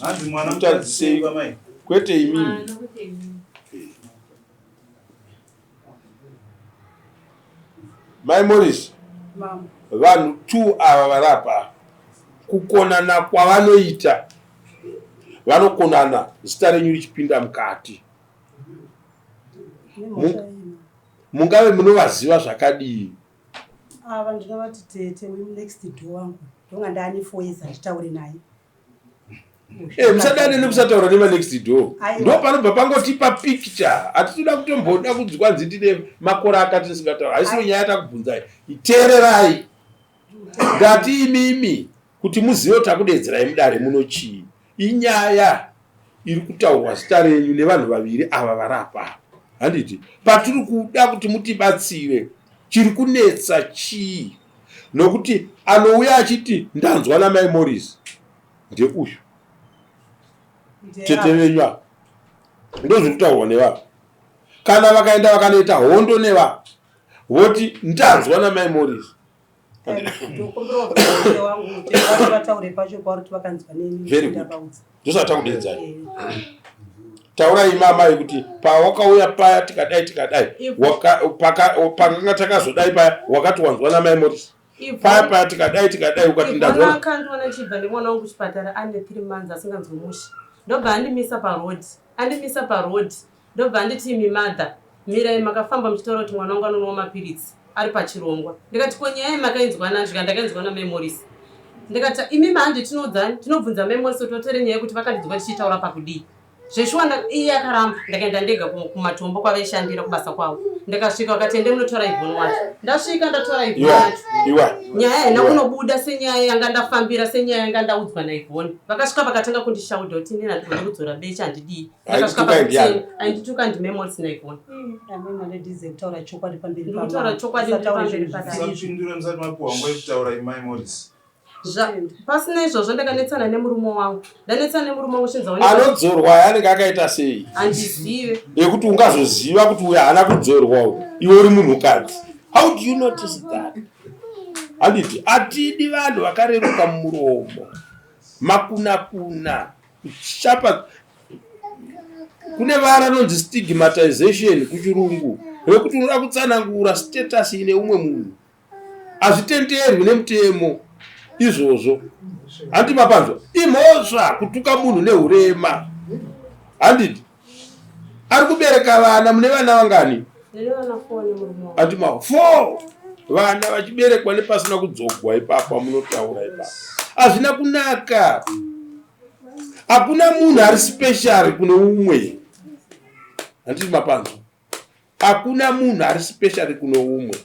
Hanzi mwana Mutadzisei mai. Kwete imimi. Mai Morris, vanhu two ava vari apa kukonana kwavanoita vanokonana zita renyu richipinda mukati. Mungave munovaziva zvakadii? Ava ndinovati tete next door wangu ndonga ndaane four years handitaure naye. Eh, musadane nekusataura nemanext door ndo panobva pangotipa picture hatitoda kutomboda kunzwa nzi ndine makore akati ndisingataura haisiyo nyaya takubvunzai teererai ndati imimi kuti muzive kuti takudeedzerai mudare muno chii inyaya iri kutaurwa zita renyu nevanhu vaviri ava vari apa handiti patiri kuda kuti mutibatsire chiri kunetsa chii nokuti anouya achiti ndanzwa namai Morris ndeuyu tete venyu ava ndozviri kutaurwa nevanhu kana vakaenda vakanoita hondo nevanhu voti ndanzwa namai Morris Very good. Ndosati takudedzai. Taurai mama yekuti pawakauya paya tikadai tikadai pakanga takazodai paya wakati wanzwa namai Morris. Paya paya tikadai tikadai ukati ndanzwa. Akandiona ndichibva nemwana wangu kuchipatara ane 3 months asinganzwi mushe. Ndobva andimisa paroad. Andimisa paroad. Ndobva anditi imi mother mirai makafamba muchitaura kuti mwana wangu anonwa mapiritsi ari pachirongwa. Ndikati ko nyaya iyi makainzwa nani zvikanzi ndakainzwa namai Morris. Ndikati imi manje tinoudzani tinobvunza mai Morris kuti vatore nyaya yekuti vakandinzwa ndichitaura pakudii. Zveshuwa iye akaramba ndakaenda ndega kumatombo kwavaishandira kubasa kwavo. Ndikasvika vakati ende munotora Yvonne wacho. Ndasvika ndatora Yvonne wacho. Nyaya haina kunobuda senyaya yanga ndafambira senyaya yanga ndaudzwa naYvonne. Vakasvika vakatanga kundishauda kuti inini handigoni kudzora beche handidii. ndakasvika pakutenga aindituka ndimemories naivona kutaura chokwadi pamberi ndikutaura chokwadi pamberi pasapindura musati mapuwa nguva yekutaura imai Morris pasina izvozvo ndakanetsana nemurume wangu ndanetsana nemurume wangu chinza anodzorwa anenge akaita sei handizive yekuti ungazoziva kuti uyo haana kudzorwa uyu iwe uri munhukadzi how do you notice that handiti atidi vanhu vakareruka mumuromo makunakuna kuchapa kune vara rinonzi stigmatization kuchirungu rekuti unoda kutsanangura status ine umwe munhu hazvitenderwi nemutemo izvozvo handiti mapanzwa imhosva kutuka munhu neurema handiti ari kubereka vana mune vana vangani handiti ma four vana vachiberekwa nepasina kudzogwa ipapo amunotaura ipapo hazvina kunaka Hakuna munhu ari special kune umwe. Handiti mapanzwa. Hakuna munhu ari special kune umwe.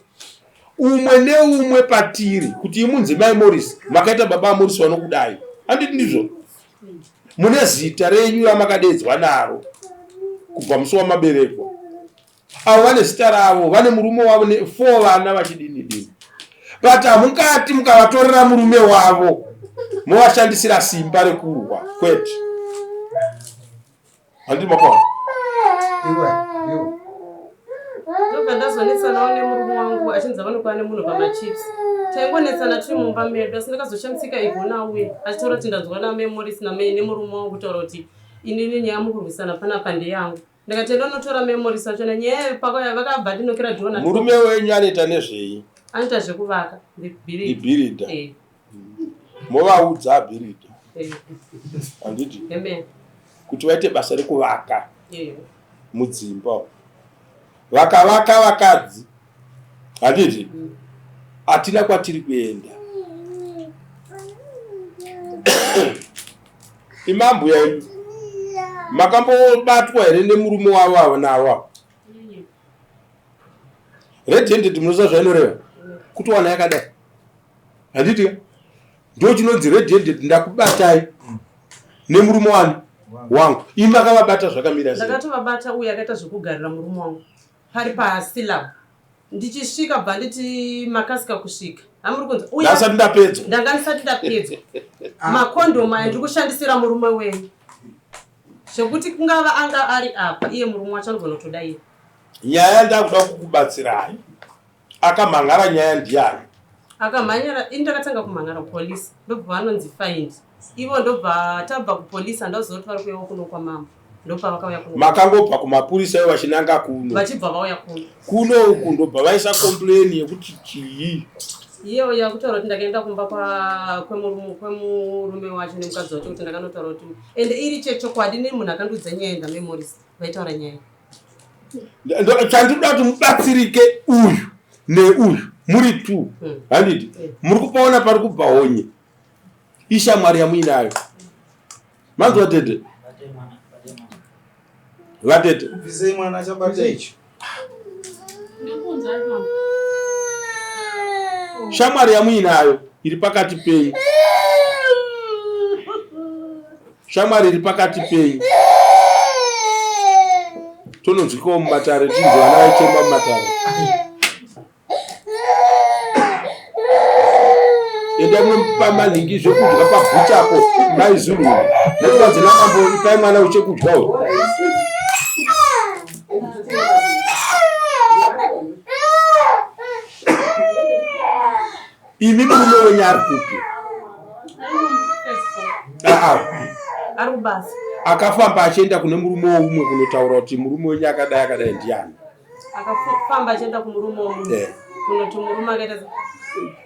Umwe neumwe patiri kuti imunzi mai Morris makaita baba Morris vanokudai. Handiti ndizvo? Mune zita renyu ramakadedzwa naro kubva musi wamaberekwa. Avo vane zita ravo, vane murume wavo ne four vana vachidini dini. But hamungati mukavatorera murume wavo movashandisira simba rekurwa kwete. Handiti makona? Ndobva ndazonetsanawo nemurume wangu achinzi vanokwana nemunhu pamachips. Taingonetsana tiri mumba medu asi ndakazoshamisika Ivona auya achitaura kuti ndanzwa naMemories namai nemurume wangu kutaura kuti inini nyaya mukurwisana panapa ndeyangu. Ndikati enda unotora memories acho nenyaya yepako vakabva ndinokera Jona. Murume wenyu anoita nezvei? Anoita zvekuvaka, ndibhiridha. Eh. Movaudza abhiridha. Eh. Handiti? Amen. Kuti vaite basa rekuvaka. Eh. Mudzimba. Vakavaka vakadzi. Handiti? Hatina kwatiri kuenda. Imambuya imi makambobatwa here nemurume wavo ava navo ava? Red handed munoziva zvainoreva? Kutowana yakadai. Handiti ka? Ndo chinonzi red handed ndakubatai nemurume wani wangu. Imi makavabata zvakamira sei? Ndakatovabata uye akaita zvekugarira murume wangu pari pasilab. Ndichisvika bva nditi makasika kusvika. Amuri kunzwa? Uye Ndasati ndapedzwa. Ndanga ndisati ndapedzwa. Ah. Makondomu aya ndiri kushandisira murume wenyu. Zvekuti kungava anga ari apa iye murume wacho anogona kutodaira. Nyaya ndakuda kukubatsirai. Akamhan'ara nyaya ndiyani? Akamhanyara ini ndakatanga kumhangara kupolice ndobva vanonzi find ivo ndobva tabva kupolice handaziva kuti vari kuuyawo kuno kwamambo ndopavakauya kuno. Makangobva kumapurisa ivo vachinanga kuno. Vachibva vauya kuno. Kuno uku ndobva vaisa complain yekuti chii. Iye uya kutaura kuti ndakaenda kumba kwemurume wacho nemukadzi wacho kuti ndakanotaura kuti ende iri chechokwadi nemunhu akandiudza nyaya ndamemories vaitaura nyaya. Chandinoda kuti mubatsirike uyu neuyu muri two handiti muri kupaona pari kubva honye ishamwari yamuinayo manzwa tete vatete Bvisei mwana achabata icho. Shamwari yamuinayo iri pakati penyu shamwari iri pakati penyu tononzwikawo mumatare tinzi vana vaichema mumatare enda munomupa manhingi zvekudya pabhucha apo mai zulu nekuvanzi namambo ipai mwana uchekudya uyu imi murume wenyu ari kupi ari kubasa akafamba achienda kune murume woumwe kunotaura kuti murume wenyu akadai akadai ndiani akafamba achienda kumurume womunhu eh. kunoti murume akaita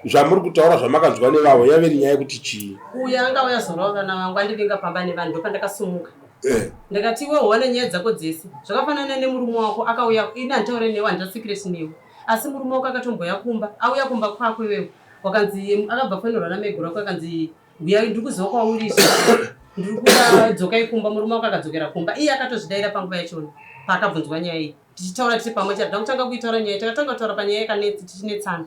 zvamuri kutaura zvamakanzwa nevavo yave nyaya yekuti chii uya anga uya zorova vana vangu andivinga pamba nevanhu ndopandakasumuka eh. ndakati iwe hone nyaya dzako dzese zvakafanana nemurume wako akauya ini handitaure newe handina secret newe asi murume wako akatomboya kumba auya kumba kwako iwewe wakanzi akabva fonerwa nameguru ako akanzi Huya ndiri kuziva kwauri izvi. Ndiri kuda dzokai kumba murume wako akadzokera kumba. Iye akatozvidaira panguva yachona paakabvunzwa nyaya iyi. Tichitaura tiri pamwe chete kutanga kuitaura nyaya takatanga kutaura panyaya yakanetsa tichinetsana.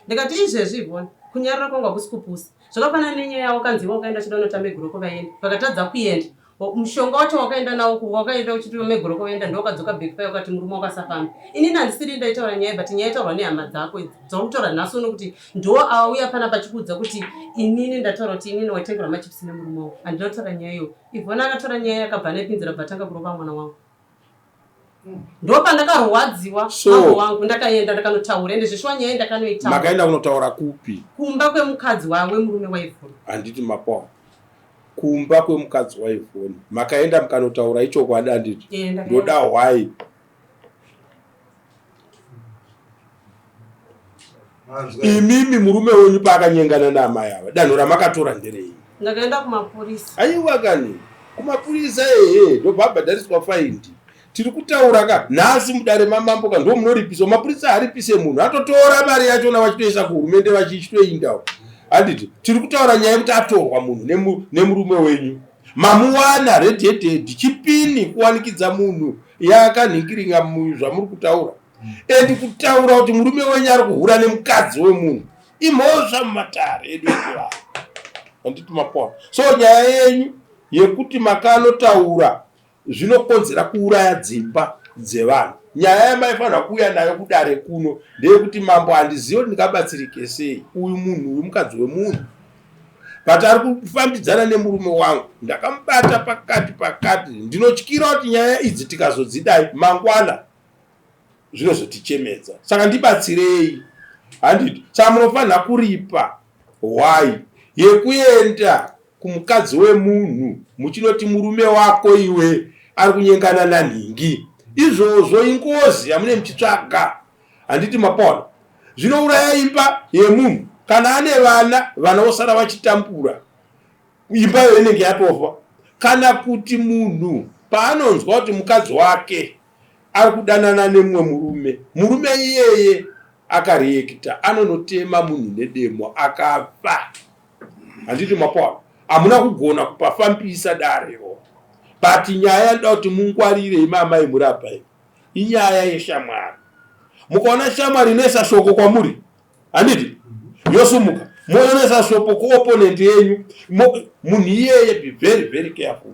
Ndikati izvezvi Yvonne kunyarara kwangu hakusi kupusa. Zvakafanana nenyaya yavo kanzi iwe wakaenda uchida kunota meguroko vaenda vakatadza kuenda. Mushonga wacho wakaenda nawo wakaenda uchiti meguroko vaenda ndowakadzoka back paye ukati murume wakasafamba. Inini handisiri ndaitaura nyaya but nyaya itaurwa nehama dzako idzi dzauri kutaura nhasi uno kuti ndo auya pana pachikuudza kuti inini ndataura kuti inini waitengerwa machipsi nemurume wangu. Handina kutaura nyaya iyo. Ivona akatora nyaya yakabva anepinzira bva tanga kurova mwana wangu. Ndopandakarwadziwa So- mambo wangu ndakaenda ndakanotaura ende zveshuwa nyaya ndakanoitaura. Makaenda kunotaura kupi? Kumba kwemukadzi wawe murume waIvona. Handiti mapoa. Kumba kwemukadzi waIvona. Makaenda mukanotaura ichokwadi handiti? Eh, ndakaenda. Ndoda hwai. Imimi murume wenyu paakanyengana naamai ava danho ramakatora nderei? Ndakaenda kumapurisa. Aiwa kani kumapurisa ehe ndobva abhadhariswa faindi. Tiri kutaura ka nhasi mudare mamambo ka ndo munoripiswa mapurisa haaripise munhu atotora mari yachona vachitoisa kuhurumende vachitoindawo handiti tiri kutaura nyaya yekuti atorwa munhu nemurume wenyu mamuwana red handed chipini kuwanikidza munhu yakanhingiringa zvamuri kutaura and kutaura kuti murume wenyu ari kuhura nemukadzi wemunhu imhosva mumatare edu echivanhu handiti mapoa so nyaya yenyu yekuti makanotaura zvinokonzera kuuraya dzimba dzevanhu nyaya yamaifanira kuuya nayo kudare kuno ndeyekuti mambo handizive kuti ndingabatsirike sei uyu munhu uyu mukadzi wemunhu but ari kufambidzana nemurume wangu ndakamubata pakati pakati ndinotyira kuti nyaya idzi tikazodzidai mangwana zvinozotichemedza saka ndibatsirei handiti saka munofanira kuripa hwai yekuenda kumukadzi wemunhu muchinoti murume wako iwe ari kunyengana nanhingi izvozvo ingozi yamune muchitsvaga handiti mapona zvinouraya imba yemunhu kana ane vana vana vosara vachitambura imba iyo inenge yatofa kana kuti munhu paanonzwa kuti mukadzi wake ari kudanana nemumwe murume murume iyeye akareekita anonotema munhu nedemo akafa handiti mapoa hamuna kugona kupafambisa darero but nyaya yanoda kuti mungwarire imi amai muri apa imi inyaya yeshamwari mukaona shamwari inoisa shoko kwamuri handiti yosumuka moonesa shoko kuopponent yenyu munhu iyeye be very very careful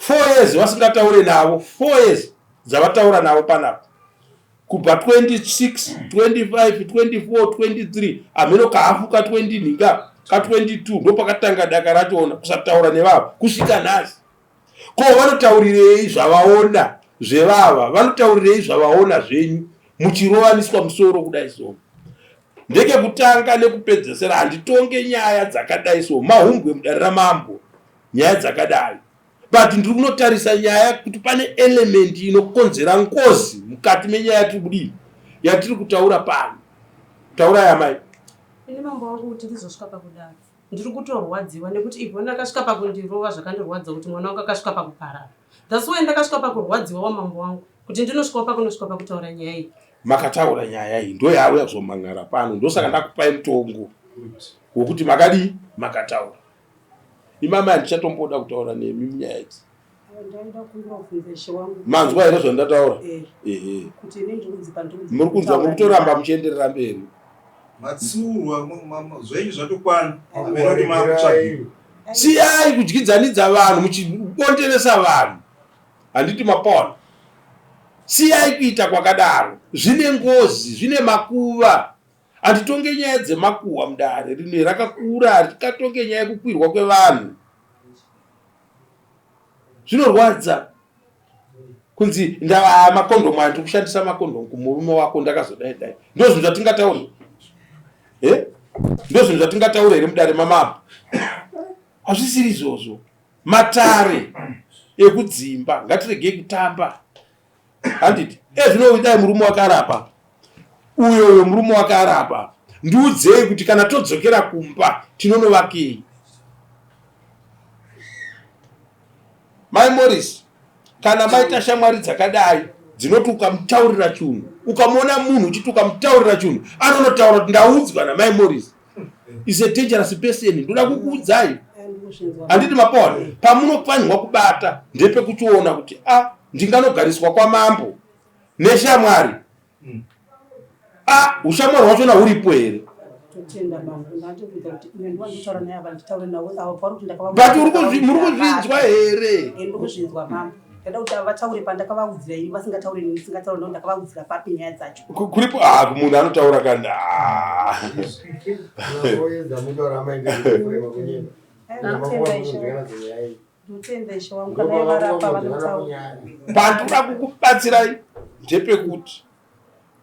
4 years vasingataure navo 4 years dzavataura navo panapa kubva 26 25 24 23 hameno kahafu ka 20 nhinga ka 22 ndopakatanga daka rachoona kusataura nevava kusvika nhasi ko vanotaurirei zvavaona zvevava vanotaurirei zvavaona zvenyu muchirovaniswa musoro kudai so. Ndekekutanga nekupedzesera handitonge nyaya dzakadai so mahumbwe mudare ramambo nyaya dzakadai but ndiri kunotarisa nyaya kuti pane element inokonzera ngozi mukati menyaya yatiri kudii yatiri kutaura pano. Taurai amai. Ini mambo wangu kuti ndizosvika pakudaro ndiri kutorwadziwa nekuti Ivona akasvika pakundirova zvakandirwadza kuti mwana wangu akasvika pakuparara that's why ndakasvika pakurwadziwa wamambo wangu kuti ndinosvikawo pakunosvika pakutaura nyaya iyi. Makataura nyaya iyi ndoyauya kuzomhan'ara pano ndosaka ndakupai mutongo wekuti makadii makataura. Imama handichatomboda kutaura nemi munyaya idzi. Manzwa here zvandataura? Eh. Ehe. Muri kunzwa muri kutoramba muchienderera mberi. Matsiurwa zvenyu zvatokwana. Ameno makutsvaga. Siyai kudyidzanidza vanhu muchibonderesa vanhu. Handiti mapona. Siyai kuita kwakadaro. Zvine ngozi, zvine makuva. Hatitonge nyaya dzemakuhwa mudare rino rakakura, hatikatonge nyaya yekukwirwa kwevanhu. Zvinorwadza kunzi ndava makondomu aya ndiri kushandisa makondomu kumurume wako ndakazodai dai. Ndozvinhu zvatingataura eh? Ndozvinhu zvatingataura here mudare mamambo? Hazvisiri izvozvo. Matare ekudzimba ngatiregei kutamba. Handiti ezvino uyu dai murume wake arapa uyo uyo murume wake arapa ndiudzei kuti kana todzokera kumba tinonovakei mai Morris kana maita shamwari dzakadai dzinoti ukamutaurira chunhu ukamuona munhu uchiti ukamutaurira chunhu anonotaura kuti ndaudzwa namai Morris is a dangerous person ndoda kukuudzai handiti mapona pamunofanirwa kubata ndepekuchiona kuti a ah, ndinganogariswa kwamambo neshamwari a ah, ushamwari hwachona huripo here but muri kuzvinzwa here Ndada kuti vataure pandakavaudzira ini vasingataure neni ndisingataure navo ndakavaudzira papi nyaya dzacho. Kuripo ah munhu anotaura kandi ah. Pandinoda kukubatsirai ndepekuti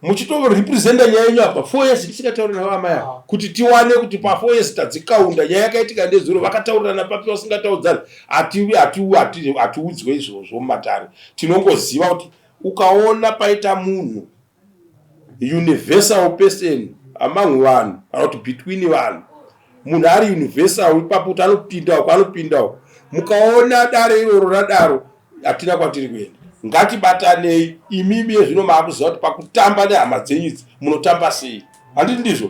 muchitorepresenta nyaya yenyu apa four years tisingatauri navo amai ava ah. kuti tiwane kuti pafour years tadzikaunda nyaya yakaitika ndezuro vakataurirana papi vasingataudzani hatiudzwe izvozvo mumatare tinongoziva kuti ukaona paita munhu universal person among vanhu kana kuti between vanhu munhu ari universal ipapo kuti anopinda uko anopinda uko mukaona dare iroro radaro hatina kwatiri kuenda ngatibatanei imimi yezvino maakuziva kuti pakutamba nehama dzenyu idzi munotamba sei handiti ndizvo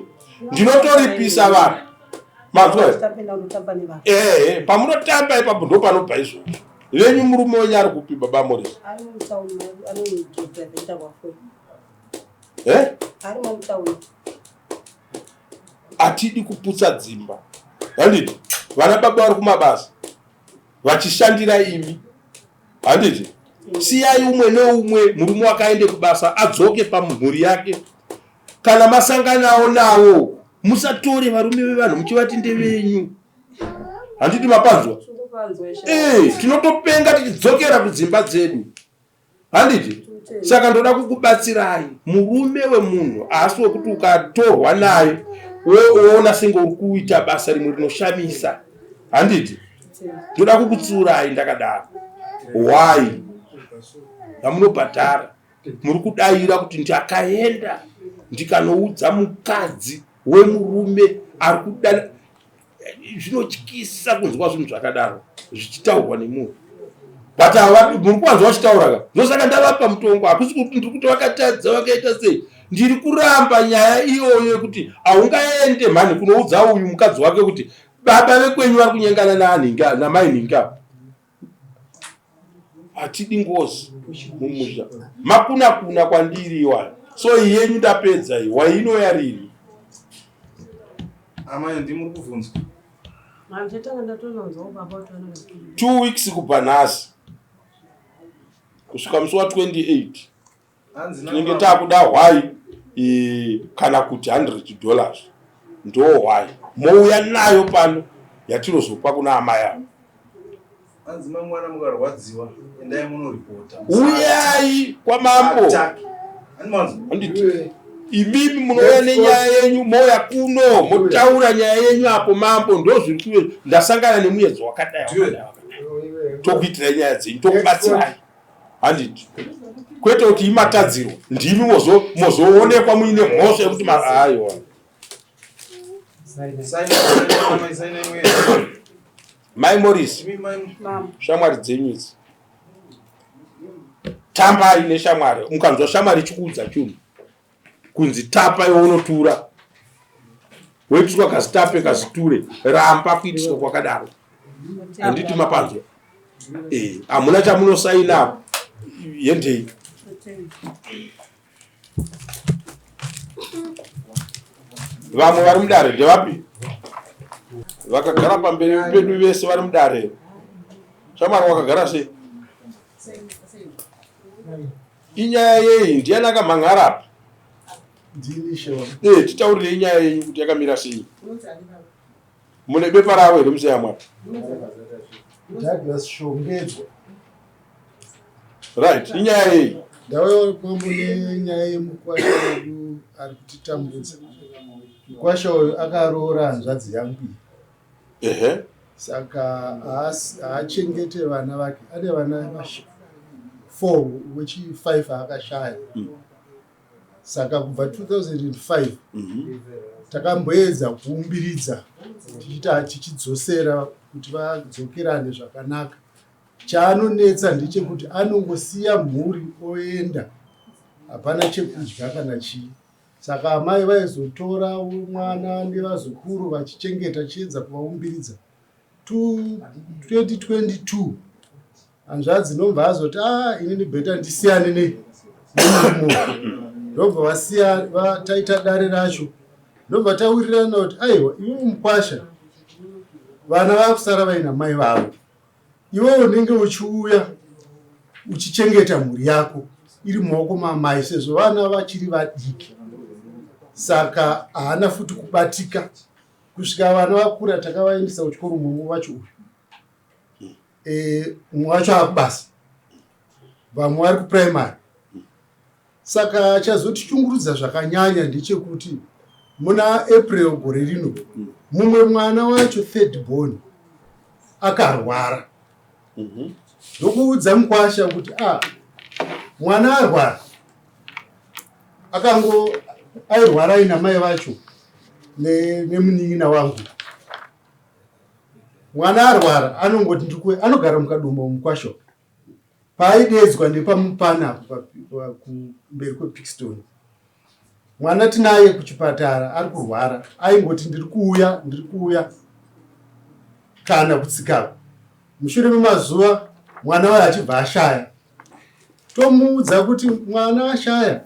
ndinotoripisa vanhu manzwa ehe pamunotamba ipapo ndo panobva izvozvo venyu murume wenyu ari kupi baba Morris eh? Hatidi kuputsa dzimba handiti vana baba vari kumabasa vachishandira imi handiti siyai umwe neumwe murume wake aende kubasa adzoke pamhuri yake kana masanganawo nawo musatore varume vevanhu muchivati ndevenyu handiti mapanzwa eh, tinotopenga tichidzokera kudzimba dzedu handiti saka ndoda kukubatsirai murume wemunhu haasi wekuti ukatorwa naye woona senge uri kuita basa rimwe rinoshamisa handiti ndoda kukutsiurai ndakadaro why yamunobhadhara muri kudaira kuti ndakaenda ndikanoudza mukadzi wemurume ari kuda zvinotyisa kunzwa zvinhu zvakadaro zvichitaurwa nemunhu but ava muri kuvanzwa vachitaura ka ndosaka ndavapa mutongo hakusi kuti ndiri kuti vakatadza vakaita sei ndiri kuramba nyaya iyoyo yekuti haungaende mhani kunoudza uyu mukadzi wake kuti baba vekwenyu vari kunyengana naanhinga namai nhinga hatidi ngozi mumusha makuna kuna kwandiri iwayo so iyi yenyu ndapedza iyi wainoya rini Amai ndimuri kuvhunzwa. Handitanga ndatononzwa baba kuti vanenge. 2 weeks kubva nhasi kusvika musi wa 28 tinenge takuda hwai kana kuti 100 dollars ndo hwai mouya nayo pano yatinozopa kuna amai avo. Hanzi mangwana mukarwadziwa endai munoripota. Uyai kwamambo. Handiti. Imimi munouya nenyaya yenyu mouya kuno motaura nyaya yenyu apo mambo ndozviri kuve ndasangana nemuyedzo wakadai wakadai wakadai. Tokuitirai nyaya dzenyu tokubatsirai. Handiti. Kwete kuti imatadzirwa ndimi mozoonekwa muine mhosva yekuti aiwa. Mai Morris, shamwari dzenyu idzi tambai neshamwari. Mukanzwa shamwari ichikuudza chunhu kunzi tapa iwe unotura, woitiswa kazitape kaziture, ramba kuitiswa kwakadaro. Handiti mapanzwa? Eh, hamuna chamunosaina apo, yendei. Vamwe vari mudare ndevapi? Vakagara pamberi pedu vese vari mudare. Shamwari wakagara sei? Inyaya yei? Ndiani akamhan'ara apa? Ndini shewa. Eh, titaurirei nyaya yenyu kuti yakamira sei? Mune bepa ravo here museyamwa? Douglas Shongedzwa. Right, inyaya yei? Ndauya kwambo nenyaya yemukwasha wedu ari kutitambudza. Mukwasha uyu akaroora hanzvadzi yangu iyi. Ehe. Saka haachengete vana vake. Ane vana 4 wechi 5 akashaya. Saka kubva 2005 takamboedza kuumbiridza tichiita tichidzosera kuti vadzokerane zvakanaka. Chaanonetsa ndechekuti anongosiya mhuri oenda, hapana chekudya kana chii. Saka amai vaizotora mwana nevazukuru vachichengeta chiedza kuvaumbiridza. 2022 hanzvadzi ndobva azoti ah inini beta ndisiyane nei nemurume ndobva vasiya taita dare racho ndobva tawirirana kuti aiwa iwe mukwasha vana vakusara vaina mai vavo iwe unenge uchiuya uchichengeta mhuri yako iri mumaoko mamai sezvo vana vachiri vadiki saka haana futi kubatika kusvika vana vakura takavaendesa kuchikoro mumwe wacho uyu mumwe wacho akubasa vamwe vari kupuraimary saka chazotichungurudza zvakanyanya ndechekuti muna April gore rino mumwe mwana wacho third born akarwara ndokuudza mukwasha kuti ah, mwana arwara akango airwara aina mai vacho nemunin'ina wangu mwana arwara anongoti ndikwe anogara mukadumba mukwasha paaidedzwa nepamupana apo kumberi kwepixton mwana tinaye kuchipatara ari kurwara aingoti ndiri kuuya ndiri kuuya kana kutsikako mushure memazuva mwana waye achibva ashaya tomuudza kuti mwana ashaya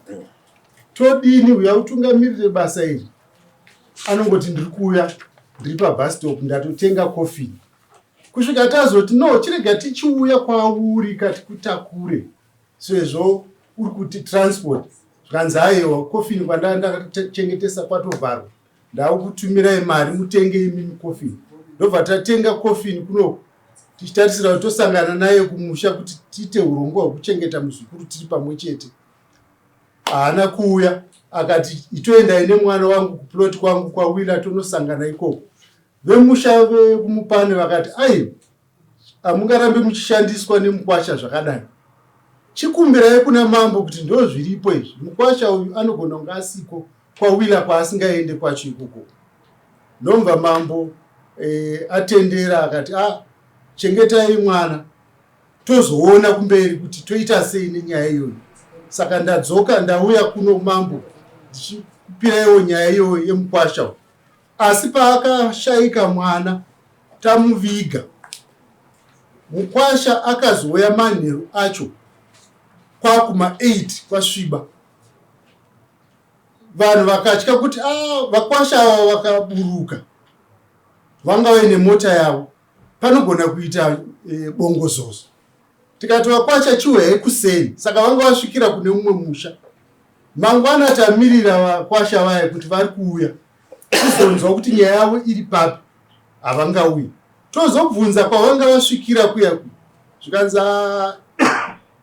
todini uya utungamirire basa iri anongoti ndiri kuuya ndiri pabus stop ndatotenga coffee kusvika tazoti no chirega tichiuya kwauri katikutakure sezvo uri kuti transport zvikanzi aiwa kofini kwandanga ndakachengetesa kwatovharwa ndakukutumirai mari mutenge imimi kofini ndobva tatenga kofini kunoku tichitarisira kuti tosangana naye kumusha kuti tiite urongwa hwekuchengeta muzukuru tiri pamwe chete haana kuuya akati itoendai nemwana wangu kuplot kwangu kwawila tonosangana ikoko Vemusha vekumupane vakati aiwa hamungarambe muchishandiswa nemukwasha zvakadai. Chikumbirai kuna mambo kuti ndozviripo izvi. Mukwasha uyu anogona kunge asiko kwawila kwaasingaende kwacho ikoko. Ndomva mambo eh, atendera akati ah, chengetai mwana tozoona kumberi kuti toita sei nenyaya iyoyo. Saka ndadzoka ndauya kuno mambo ndichikupiraiwo nyaya iyoyo yemukwasha uyu. Asi paakashaika mwana tamuviga, mukwasha akazouya manheru acho kwakuma 8 kwasviba. Vanhu vakatya kuti ah, vakwasha ava vakaburuka vanga vaine mota yavo panogona kuita e, bongozozo. Tikati vakwasha chiuyai kuseni, saka vanga vasvikira kune mumwe musha. Mangwana tamirira vakwasha vaya kuti vari kuuya kuzonzwa kuti nyaya yavo iri papi, havangauyi. Tozobvunza kwavanga vasvikira kuya kuya, zvikanzi ah,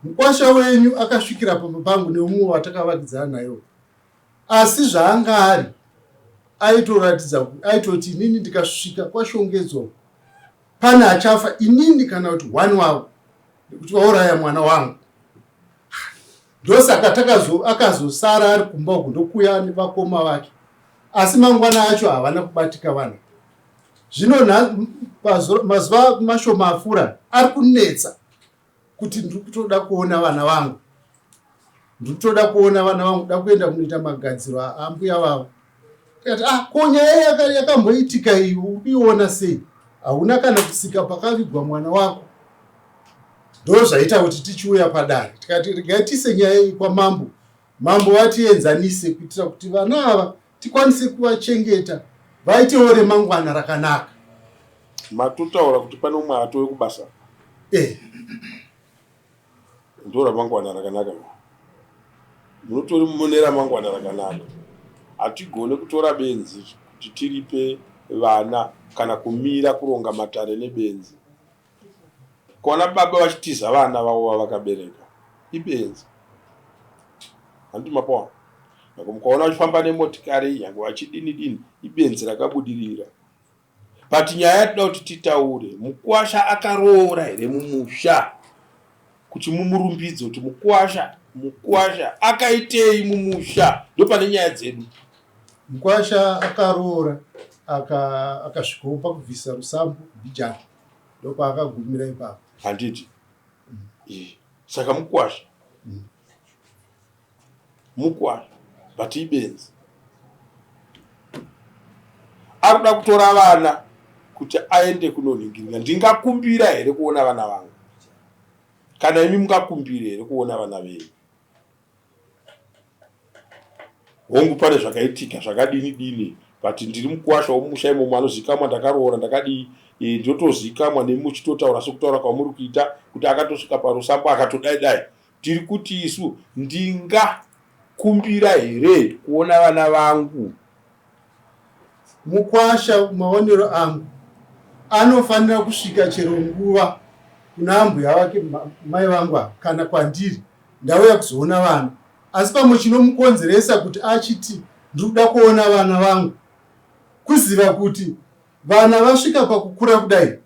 mukwasha wenyu akasvikira pamba pangu neumwe watakavakidzana naye. Asi zvaanga ari aitoratidza aitoti inini ndikasvika kwashongedzwa pane achafa inini kana kuti one wavo nekuti vauraya mwana wangu. Ndosaka takazo akazosara ari kumba uku ndokuya nevakoma vake asi mangwana acho havana kubatika vanhu. Zvino mazuva mashoma apfuura ari kunetsa kuti ndiri kutoda kuona vana vangu, ndiri kutoda kuona vana vangu, kuda kuenda kunoita magadziro ambuya vavo. Tikati ah, ko nyaya yakamboitika iyi uri kuiona sei? Hauna kana kusika pakavigwa mwana wako. Ndozvaita kuti tichiuya padare tikati regai tiise nyaya iyi kwamambo, mambo vatienzanise kuitira kuti vana ava tikwanise kuvachengeta vaitewo remangwana rakanaka. Matotaura kuti pane umwe atove kubasa eh. Ndo ramangwana rakanaka, munotori mune ramangwana rakanaka. Hatigone kutora benzi kuti tiripe vana kana kumira kuronga matare nebenzi. Kuona baba vachitiza vana vavo vavakabereka ibenzi. Handiti mapaona? Nyange mukaona vachifamba nemotikari, nyange vachidini dini, ibenzi rakabudirira. But nyaya yatinoda kuti titaure, mukuwasha akaroora here mumusha? Kuti mumurumbidze kuti mukuwasha, mukuwasha akaitei mumusha? Ndopane nyaya dzedu. Mukwasha akaroora akasvikawo aka pakubvisa rusambo mbijana ndopaakagumira ipapo. Handiti? Mm. Saka mukwasha. Mm. Mukwasha but ibenzi. Arikuda kutora vana kuti aende kunonhingirira. Ndingakumbira here kuona vana vangu? Kana imi mungakumbire here kuona vana venyu? Hongu pane zvakaitika zvakadini dini but ndiri mukuwasha womumusha imomo anozikamwa ndakaroora ndakadii e, ndinotozikamwa nemi muchitotaura sekutaura kwamuri kuita kuti akatosvika parusambo akatodai dai tiri kuti isu ndinga kumbira here kuona vana vangu. Mukwasha maonero angu anofanira kusvika chero nguva kuna ambuya vake mai vangu ava kana kwandiri ndauya kuzoona vana asi pamwe chinomukonzeresa kuti achiti ndiri kuda kuona vana vangu kuziva kuti vana vasvika pakukura kudai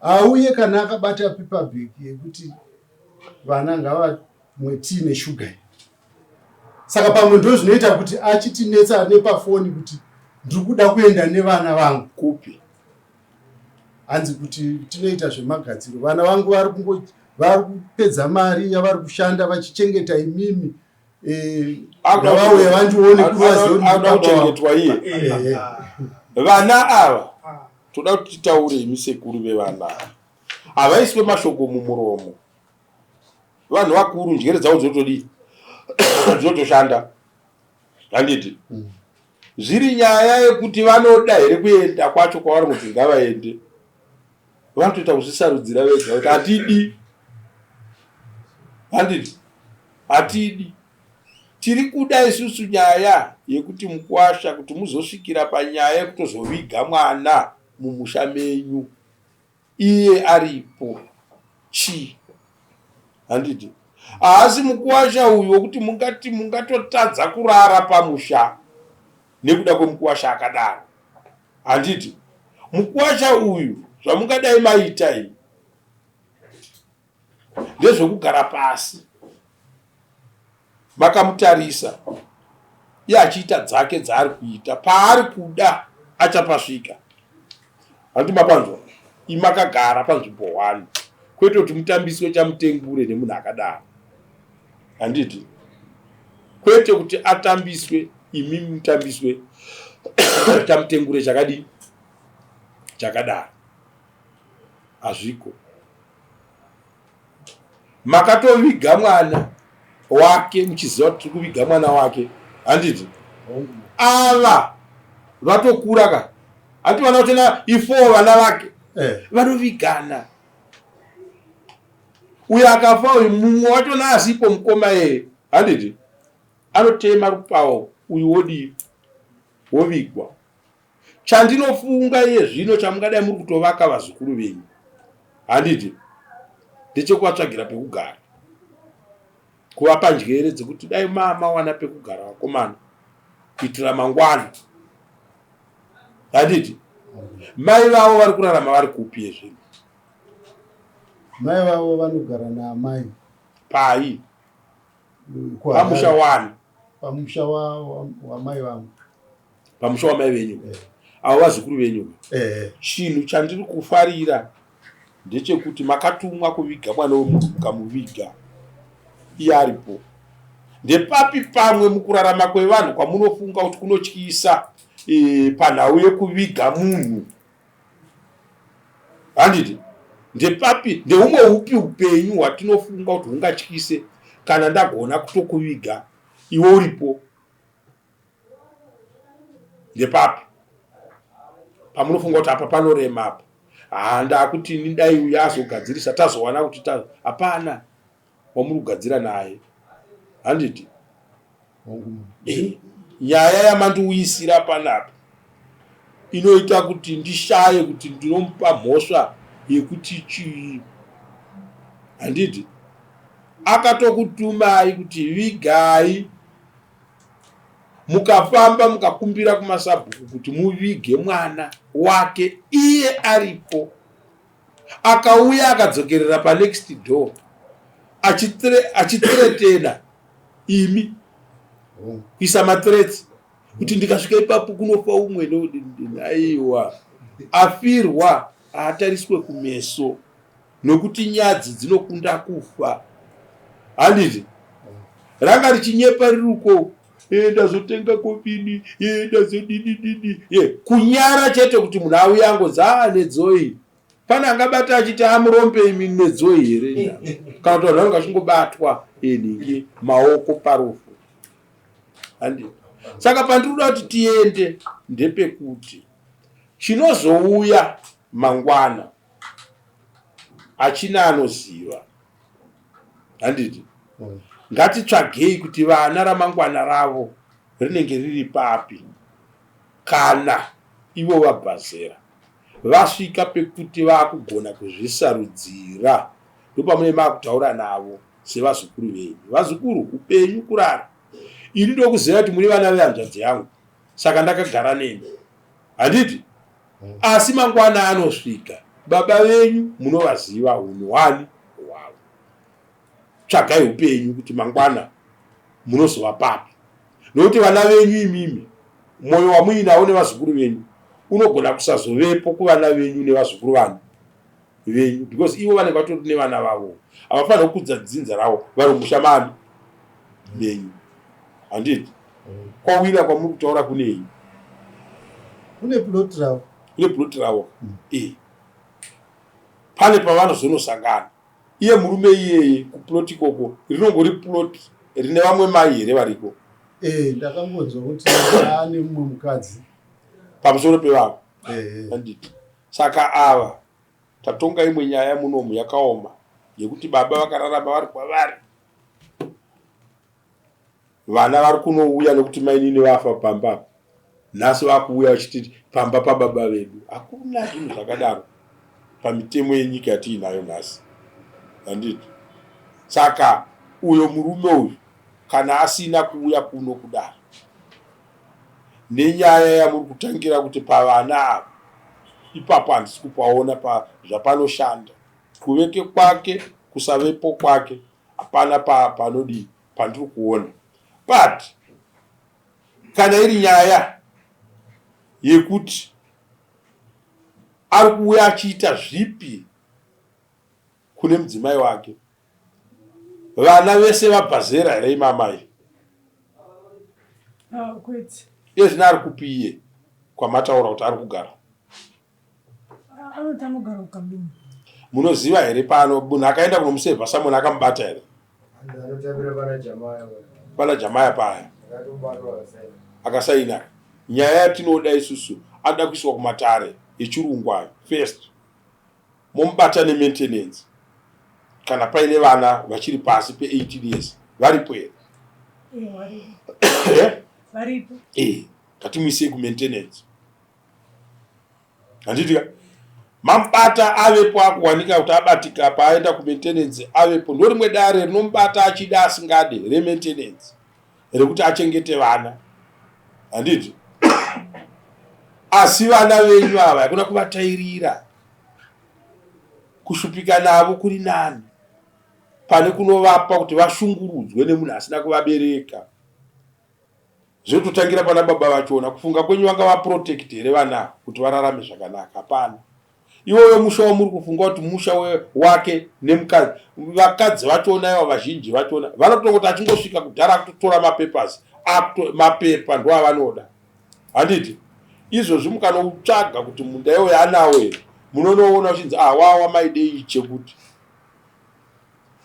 auye kana akabata paper bag yekuti vana ngavamwe tii neshuga iyi saka pamwe ndo zvinoita kuti achitinetsa nepafoni kuti ndiri kuda kuenda nevana vangu kupi hanzi kuti tinoita zvemagadziro vana vangu vari kungo vari kupedza mari yavari kushanda vachichengeta imimi eh, ngavauye vandione kuvaziva kuchengetwa iye eh, eh. vana ava toda kuti titaure imi sekuru vevana ava havaiswe mashoko mumuromo vanhu vakuru njere dzavo dzotodii dzotoshanda handiti mm. Zviri nyaya yekuti vanoda here kuenda kwacho kwavari kuti ngavaende. Vanotoita kuzvisarudzira vega kuti hatidi. Handiti? Hatidi. Tiri kuda isusu nyaya yekuti mukwasha kuti muzosvikira panyaya yekutozoviga mwana mumusha menyu. Iye aripo. Chii? Handiti? Haasi mukuwasha uyu wekuti mungati mungatotadza kurara pamusha nekuda kwemukuwasha akadaro. Handiti? Mukuwasha uyu zvamungadai maita iyi ndezvekugara pasi makamutarisa iye achiita dzake dzaari kuita paari kuda achapasvika hanti mapanzwa imakagara panzvimbo one kwete kuti mutambiswe chamutengure nemunhu akadaro handiti kwete kuti atambiswe imi mutambiswe chamutengure chakadii chakadaro hazviko Makatoviga mwana wake muchiziva kuti tiri kuviga mwana wake handiti? Ava vatokura ka hanti vana vachona ifo vana vake eh. vanovigana uyo akafa uyu mumwe wachona asipo mukoma yeye handiti anotema rupawo uyu wodii wovigwa Chandinofunga iye zvino chamungadai muri kutovaka vazukuru venyu handiti ndechekuvatsvagira pekugara, kuvapa njere dzekuti dai mamawana pekugara vakomana. kuitira mangwana. Handiti mai vavo vari kurarama vari kupi yezvinhu? Mai vavo vanogara naamai. Pai? Pamusha wani? Pamusha wamai vangu. Pamusha wamai venyu? Eh. Avo vazukuru venyu? Eh. Chinhu chandiri kufarira ndechekuti makatumwa kuviga mwana wemunhu mukamuviga iye aripo. Ndepapi pamwe mukurarama kwevanhu kwamunofunga kuti kunotyisa e, panhau yekuviga munhu? Handiti ndepapi ndeumwe upi upenyu hwatinofunga kuti hungatyise kana ndagona kutokuviga iwe uripo? Ndepapi pamunofunga kuti apa panorema apa? Haa ndakuti ini dai uyo azogadzirisa tazowana kuti ta hapana wamuri kugadzira naye. Handiti eh, nyaya yamandiuyisira panapa inoita kuti ndishaye kuti ndinomupa mhosva yekuti chii. Handiti akatokutumai kuti vigai mukafamba mukakumbira kumasabhuku kuti muvige mwana wake iye aripo akauya akadzokerera panext door achithreatena imi kuisa mathreats kuti ndikasvika ipapo kunofa umwe aiwa afirwa haatariswe kumeso nokuti nyadzi dzinokunda kufa handiti ranga richinyepa riri uko e, ndazotenga kofini e, ndazodidididi e, kunyara chete kuti munhu auye angonzi aa ah, nedzoi pane angabata achiti amurombe imi nedzoi here kana kuti vanhu vanenge vachingobatwa enhingi maoko parufu handiti saka pandiri kuda kuti tiende ndepekuti chinozouya mangwana hachina anoziva handiti ngatitsvagei kuti vana ramangwana ravo rinenge riri papi kana ivo vabva zera vasvika pekuti vakugona kuzvisarudzira ndopamune makutaura navo sevazukuru venyu vazukuru upenyu kurara ini ndokuziva kuti muri vana vehanzvadzi yangu saka ndakagara nemi handiti Asi mangwana anosvika, baba venyu munovaziva hunhu hwani hwavo. Tsvagai upenyu kuti mangwana munozova papi, nokuti vana venyu imimi, mwoyo wamuinawo nevazukuru venyu unogona kusazovepo kuvana venyu nevazukuru vanu venyu because ivo vanenge vatori nevana vavo, havafanira kukudza dzinza ravo vari musha mani menyu, handiti? Kwawira kwamuri kutaura kunei? Kune plot ravo. Kune plot ravo. Mm. Eh. Pane pavanozonosangana. Iye murume iyeye kuplot ikoko rinongori plot rine vamwe mai here variko? Eh, ndakangonzwa kuti ane mumwe mukadzi. Pamusoro pevavo. Eh. Handiti. Saka ava tatonga imwe nyaya munomu yakaoma yekuti baba vakararama vari kwavari. Vana vari kunouya nekuti mainini vafa pamba apa. Nhasi vakuuya vachiti pamba pababa vedu. Hakuna zvinhu zvakadaro pamitemo yenyika yatiinayo nhasi. Handiti? Saka uyo murume uyu kana asina kuuya kuno kudaro nenyaya yamuri kutangira kuti pavana ava ipapo handisi kupaona pa zvapanoshanda kuveke kwake kusavepo kwake hapana pa panodii pandiri kuona but kana iri nyaya yekuti ari kuuya achiita zvipi kune mudzimai wake vana vese vabva zera here imamai ah, kwete iye zvino ari kupi iye kwamataura kuti ari kugara Anoti anogara kuKabini. Munoziva here pano munhu akaenda kunomusevha someone akamubata here? Anotambira pana Jamaya. Pana Jamaya paya. Akasaina. Nyaya yatinoda isusu anoda kuiswa kumatare echirungu ayo first. Momubata nemaintenance kana paine vana vachiri pasi pe 18 years varipo here? Eh, varipo. Eh, ngatimuisei kumaintenance. Handiti ka? Mamubata avepo akuwanika kuti abatika paaenda kumaintenance avepo. Ndorimwe dare rinomubata achida asingade remaintenance rekuti achengete vana. Handiti? Asi vana venyu ava hakuna kuvatairira. Kushupika navo kuri nani pane kunovapa kuti vashungurudzwe nemunhu asina kuvabereka. Zvinototangira pana baba vachona. Kufunga kwenyu vanga vaprotect here vana kuti vararame zvakanaka? Hapana. Iwoyo musha wamuri kufunga kuti musha wake nemukadzi, vakadzi vachona iva vazhinji vachona vanotongoti achingosvika kudhara akutotora mapapers, mapepa ndoavanoda. Handiti? Izvozvi mukanoutsvaga kuti munda iwoyo anawo here, munonoona uchinzi ah wawa maidei chekuti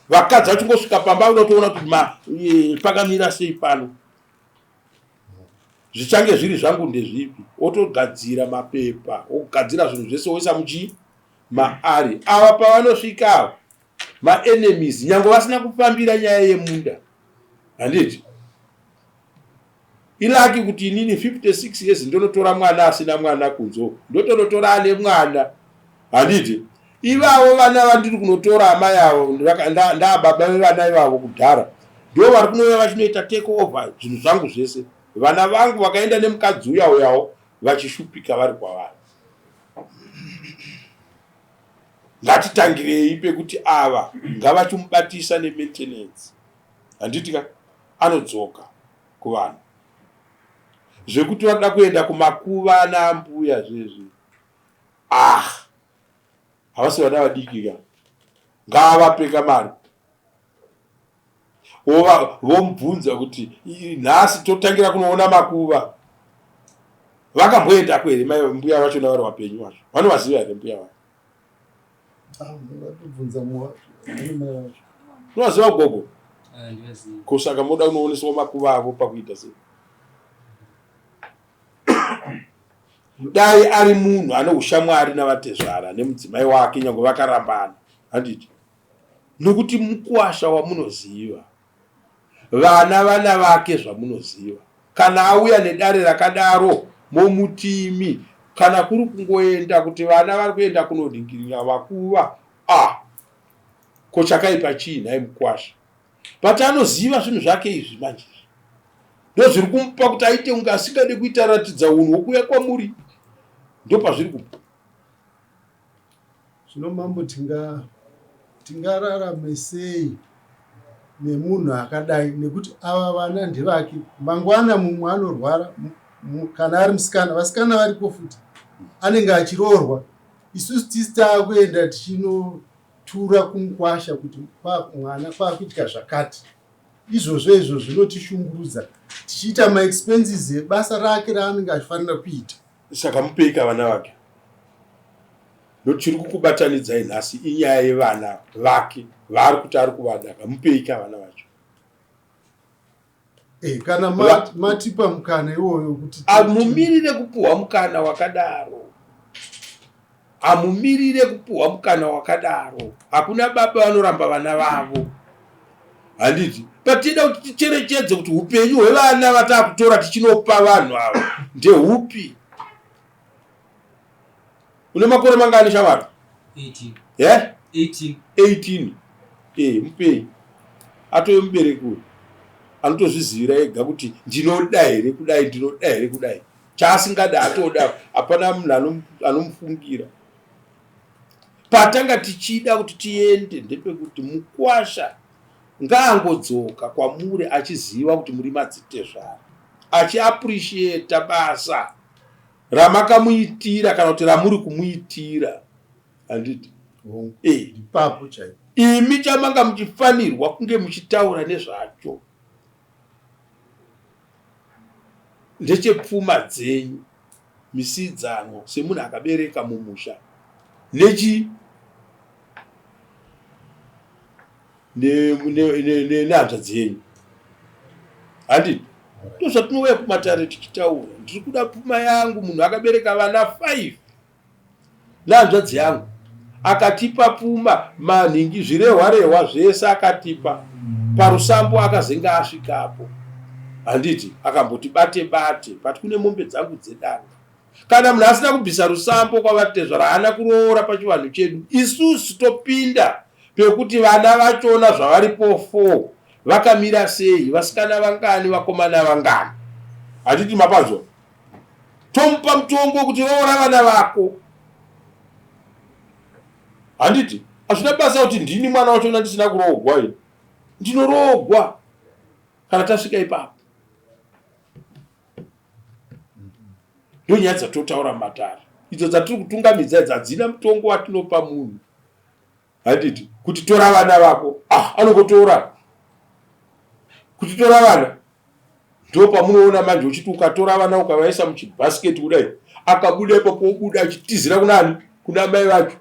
vakadzi vachingosvika pamba unotoona kuti ma e, pakamira sei pano zvichange zviri zvangu ndezvipi otogadzira mapepa ogadzira zvinhu zvese oisa muchii maari ava pavanosvika ava maenemies nyange vasina kufambira nyaya yemunda handiti Ilaki kuti inini 56 years ndonotora mwana asina mwana kunze uko ndotonotora ane mwana handiti ivavo vana vandiri kunotora amai avo ndaababa vevana ivavo kudhara ndo vari kunouya vachinoita take over zvinhu zvangu zvese vana vangu vakaenda nemukadzi uya uyawo vachishupika vari kwavari ngatitangirei pekuti ava ngavachimubatisa nemaintenance handiti ka anodzoka kuvanhu zvekuti vanoda kuenda kumakuva ana ambuya zvezvi ah havasi vana vadiki ka ngaavapeka mari vomubvunza kuti nhasi totangira kunoona makuva vakamboendako here mai mbuya vachona vari vapenyu vacho vanovaziva here mbuya vacho Unovaziva gogo? Ah, ko saka moda kunooneswa makuva avo pakuita sei? Dai ari munhu ane ushamwari navatezvara nemudzimai wake nyange vakarambana, handiti? Nokuti mukuwasha wamunoziva Vana vana vake zvamunoziva. Kana auya nedare rakadaro momuti imi kana kuri kungoenda kuti vana vari kuenda kunonhingirira vakuva ah ko chakaipa chii nhai mukwasha but anoziva zvinhu zvake izvi manje izvi ndozviri kumupa kuti aite kunge asingade kuita ratidza unhu hwokuuya kwamuri ndopazviri kubva. Zvino mambo tinga tingararame sei nemunhu akadai nekuti ava vana ndevake mangwana mumwe anorwara kana ari musikana vasikana variko futi anenge achiroorwa isusu tisi taakuenda tichinotura kumukwasha kuti mwana kwakuitika zvakati izvozvo izvo zvinotishungurudza tichiita maexpenses ebasa rake raanenge achifanira kuita Saka mupeika vana vake. Ndochiri kukubatanidzai nhasi inyaya yevana vake vaari kuti ari kuvada ka mupeika vana vacho. Eh, kana matipa mukana iwoyo kuti amumirire kupuhwa mukana wakadaro amumirire kupuhwa mukana wakadaro hakuna baba vanoramba vana vavo handiti patida kuti ticherechedze kuti upenyu hwevana vatakutora tichinopa vanhu ava ndehupi une makore mangani shamwari 18 yeah? 18 18 e mupei atove mubereki uyu anotozvizivira ega kuti ndinoda here kudai ndinoda here kudai chaasingada atoda hapana munhu anomufungira patanga tichida kuti tiende ndepekuti mukwasha ngaangodzoka kwamuri achiziva kuti muri madzitezvara achiappreciata basa ramakamuitira kana kuti ramuri kumuitira handiti eh. ipapo chaipo imi chamanga muchifanirwa kunge muchitaura nezvacho ndechepfuma dzenyu misidzanwa semunhu akabereka mumusha nechi nehanzvadzi yenyu handiti ndozvatinouya kumatare tichitaura ndiri kuda pfuma yangu munhu akabereka vana 5 nehanzvadzi yangu akatipa pfuma manhingi zvirehwa rehwa zvese akatipa parusambo akazenge asvikapo handiti akamboti bate bate but kune mombe dzangu dzedanga kana munhu asina kubvisa rusambo kwavatezvara haana kuroora pachivanhu chedu isusu topinda pekuti vana vachona zvavaripo fo vakamira sei vasikana vangani vakomana vangani Hatiti mapanzwa? Tomupa mutongo kuti roora vana vako. Handiti hazvina basa kuti ndini mwana wachona ndisina kuroogwa ini. Ndinoroogwa kana tasvika ipapo. Ndonyaya dzatotaura mumatare idzo dzatiri kutungamidza idzi hadzina mutongo watinopa munhu. Handiti kuti tora vana vako, ah, anongotora kuti tora vana. Ndopamunoona manje uchiti ukatora vana ukavaisa muchibhasiketi kudai, akabuda ipapo obuda achitizira kunani? Kuna mai vacho.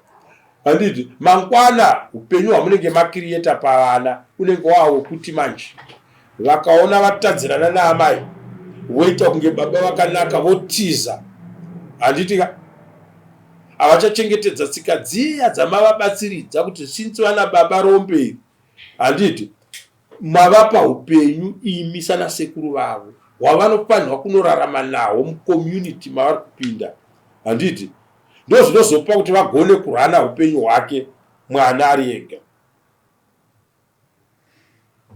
Handiti mangwana upenyu hwamunenge makiriyeta pavana unenge wava wekuti manje vakaona vatadzirana naamai voita kunge baba vakanaka votiza. Handiti ka? Havachachengetedza tsika dziya dzamavabatsiridza kuti since vana baba rombe iri, handiti mavapa upenyu imi sana sekuru vavo hwavanofanirwa kunorarama nahwo mucommunity mavari kupinda, handiti ndozvinozopa kuti vagone kurana upenyu hwake mwana ari ega.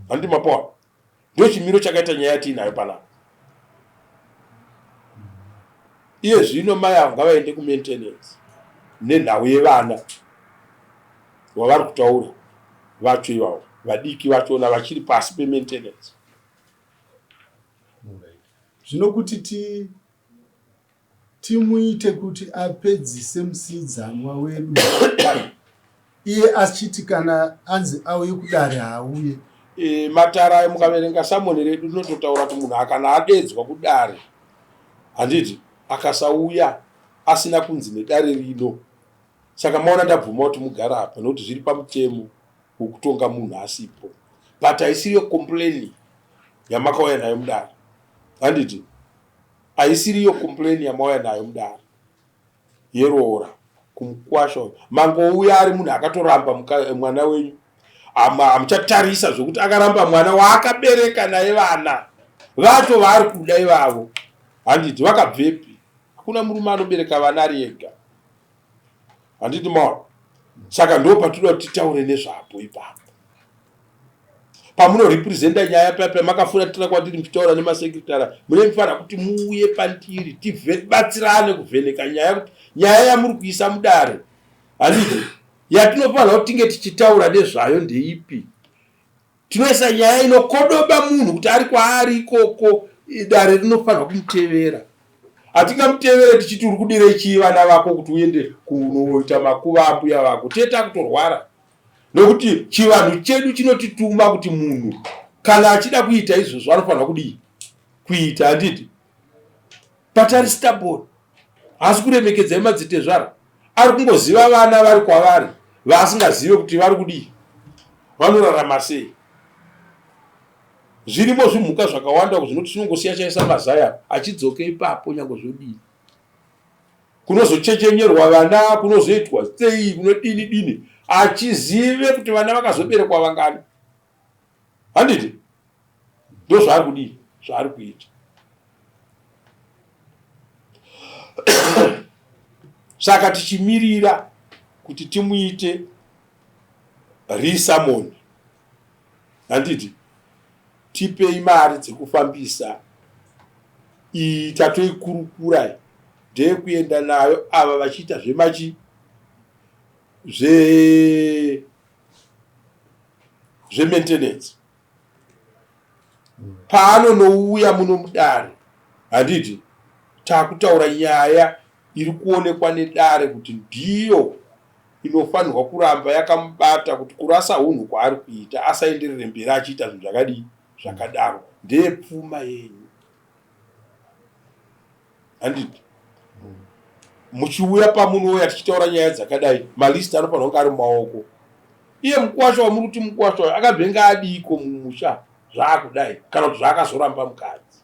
Handiti mapoa? Ndochimiro chakaita nyaya yatiinayo panapa. Iye zvino mai avo ngavaende kumaintenance nenhau yevana wavari kutaura vacho ivavo vadiki vachona vachiri pasi pemaintenance. Zvino kuti ti timuite kuti apedzise musiidzanwa wedu iye achiti kana anzi auye kudare haauye. E, matare ayo mukaverenga samoni redu rinototaura kuti munhu akana adedzwa kudare handiti akasauya asina kunzi nedare rino saka maona ndabvuma kuti mugare apa nokuti zviri pamutemo wekutonga munhu asipo but haisiriyo complain yamakauya nayo mudare handiti Haisiriyo complain yamauya nayo mudare yeroora kumukwasha uyu. Mangouya ari munhu akatoramba mwana wenyu. Hamuchatarisa zvekuti akaramba mwana waakabereka naye vana vacho vaari kuda ivavo. Handiti vakabvepi? Hakuna murume anobereka vana ari ega. Handiti maona? Saka ndo patinoda kuti titaure nezvapo ipapo. Pamunorepresenta nyaya paya paya makafuratira kwandiri muchitaura nemasekretara, mune mufanira kuti muuye pandiri tibatsirane kuvheneka nyaya kuti nyaya yamuri kuisa mudare handiti yatinofanira kuti tinge tichitaura nezvayo ndeipi. Tinoisa nyaya inokodoba munhu kuti ari kwaari ikoko, dare rinofanirwa kumutevera. Hatingamutevere tichiti uri kudirei chii vana vako kuti uende kunoita makuva ambuya vako, tee takutorwara. Nokuti chivanhu chedu chinotituma kuti munhu kana achida kuita izvozvo anofanirwa kudii? Kuita, handiti? But ari stubborn, haasi kuremekedza madzitezvara, ari kungoziva vana vari kwavari vaasingazive kuti vari kudii, vanorarama sei. Zvirimo zvimhuka zvakawanda zvinoti chinongosiya chaisa mazai apa achidzoke ipapo nyange zvodii. Kunozochechenyerwa vana, kunozoitwa sei, kunodini dini, achizive kuti vana vakazoberekwa vangani. Handiti? Ndozvaari kudii, zvaari kuita. Saka tichimirira kuti timuite resummon, handiti? Tipei mari dzekufambisa iyi tatoikurukura iyi ndeyekuenda nayo ava vachiita zvemachi zve zvemaintenance paanonouya muno mudare handiti takutaura nyaya iri kuonekwa nedare kuti ndiyo inofanirwa kuramba yakamubata kuti kurasa hunhu kwaari kuita asaenderere mberi achiita zvinhu zvakadii zvakadaro ndeyepfuma yenyu handiti muchiuya pamunouya tichitaura nyaya dzakadai malist anofanirwa kunge ari mumaoko iye mukwasha wamuri kuti mukwasha uyo akabvenga adiiko mumusha zvaakudai kana kuti zvaakazoramba mukadzi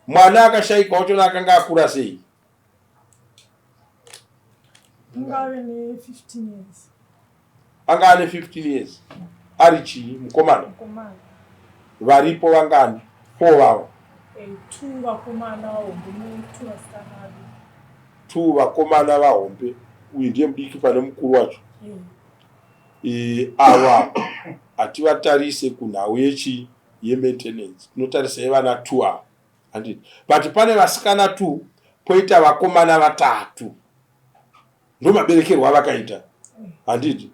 mwana akashaikwa wachona akanga akura sei Anga ne 15 years. Anga ane 15 years. Ari chii mukomana? Mukomana. Varipo vangani? 4 vavo. Eh, 2 vakomana vahombe ne 2 vasikana vadiki. 2 vakomana vahombe. Uyu ndiye mudiki pane mukuru wacho. Eh. Ava hativatarise kunhau yechi yemaintenance. Tinotarisa yevana 2 ava. Handiti? But pane vasikana 2 poita vakomana vatatu. Ndomaberekerwo avakaita. Handiti?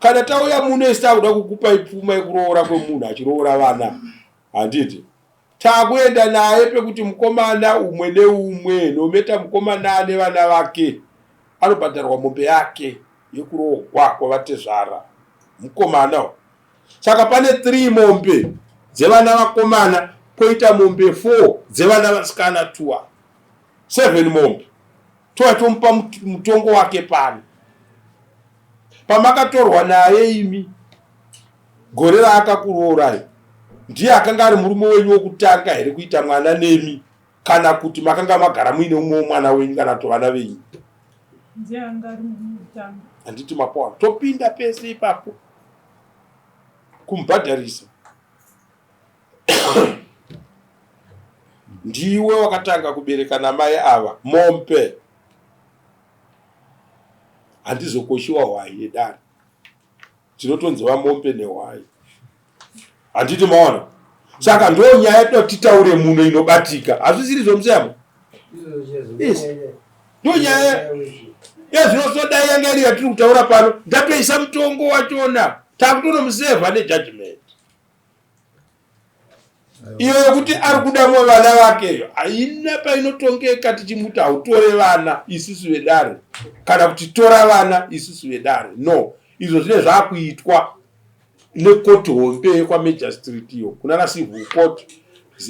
Kana tauya muno isu takuda kukupai pfuma yekuroora kwemunhu achiroora vana. Handiti? Takuenda naye pekuti mukomana umwe neumwe nometa mukomana ane vana vake anobhadharwa mombe yake yekuroogwa kwavatezvara mukomana. Saka pane 3 mombe dzevana vakomana poita mombe 4 dzevana vasikana 2 7 mombe touya tomupa mutongo wake pano pamakatorwa naye imi gore raakakuroorai ndiye akanga ari murume wenyu wokutanga here kuita mwana nemi kana kuti makanga magara muine umwe womwana wenyu kana kuti vana venyu handiti mapoa topinda pese ipapo kumubhadharisa ndiwe wakatanga kubereka namai ava mombe handizokoshiwa hwai yedare tinotonzova mombe nehwai handiti maona saka ndo nyaya toda titaure muno inobatika hazvisiri zvomusiyamo yes ndo nyaya yezvinosodai yanga iri yatiri kutaura pano ndatoisa mutongo wachona takutonomusevha nejudgment iyo yekuti ari kuda mwe vana vakeyo haina painotongeka tichimuti hautore vana isusu vedare kana kuti tora vana isusu vedare no izvo zvine zvakuitwa nekoti hombe yekwamajor street iyo kunana civil court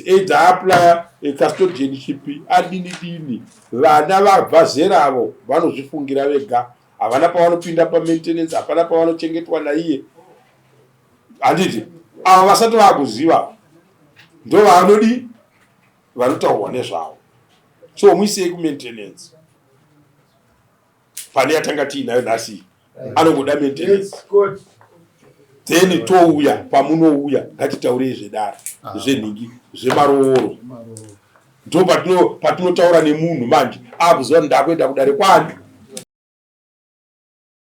either applya custodianship adini dini vana vabva zera avo vanozvifungira vega havana pavanopinda pamaintenance hapana pavanochengetwa naiye handiti ava vasati vakuziva ndovanodi vanotaurwa nezvavo so muisei kumaintenance pane yatanga tiinayo nhasi anongoda maintenance then touya pamunouya ngatitaurei zvedare ah. zvenhingi zvemarooro ndo patinotaura nemunhu manje akuziva kuti ndakuenda kudare kwani.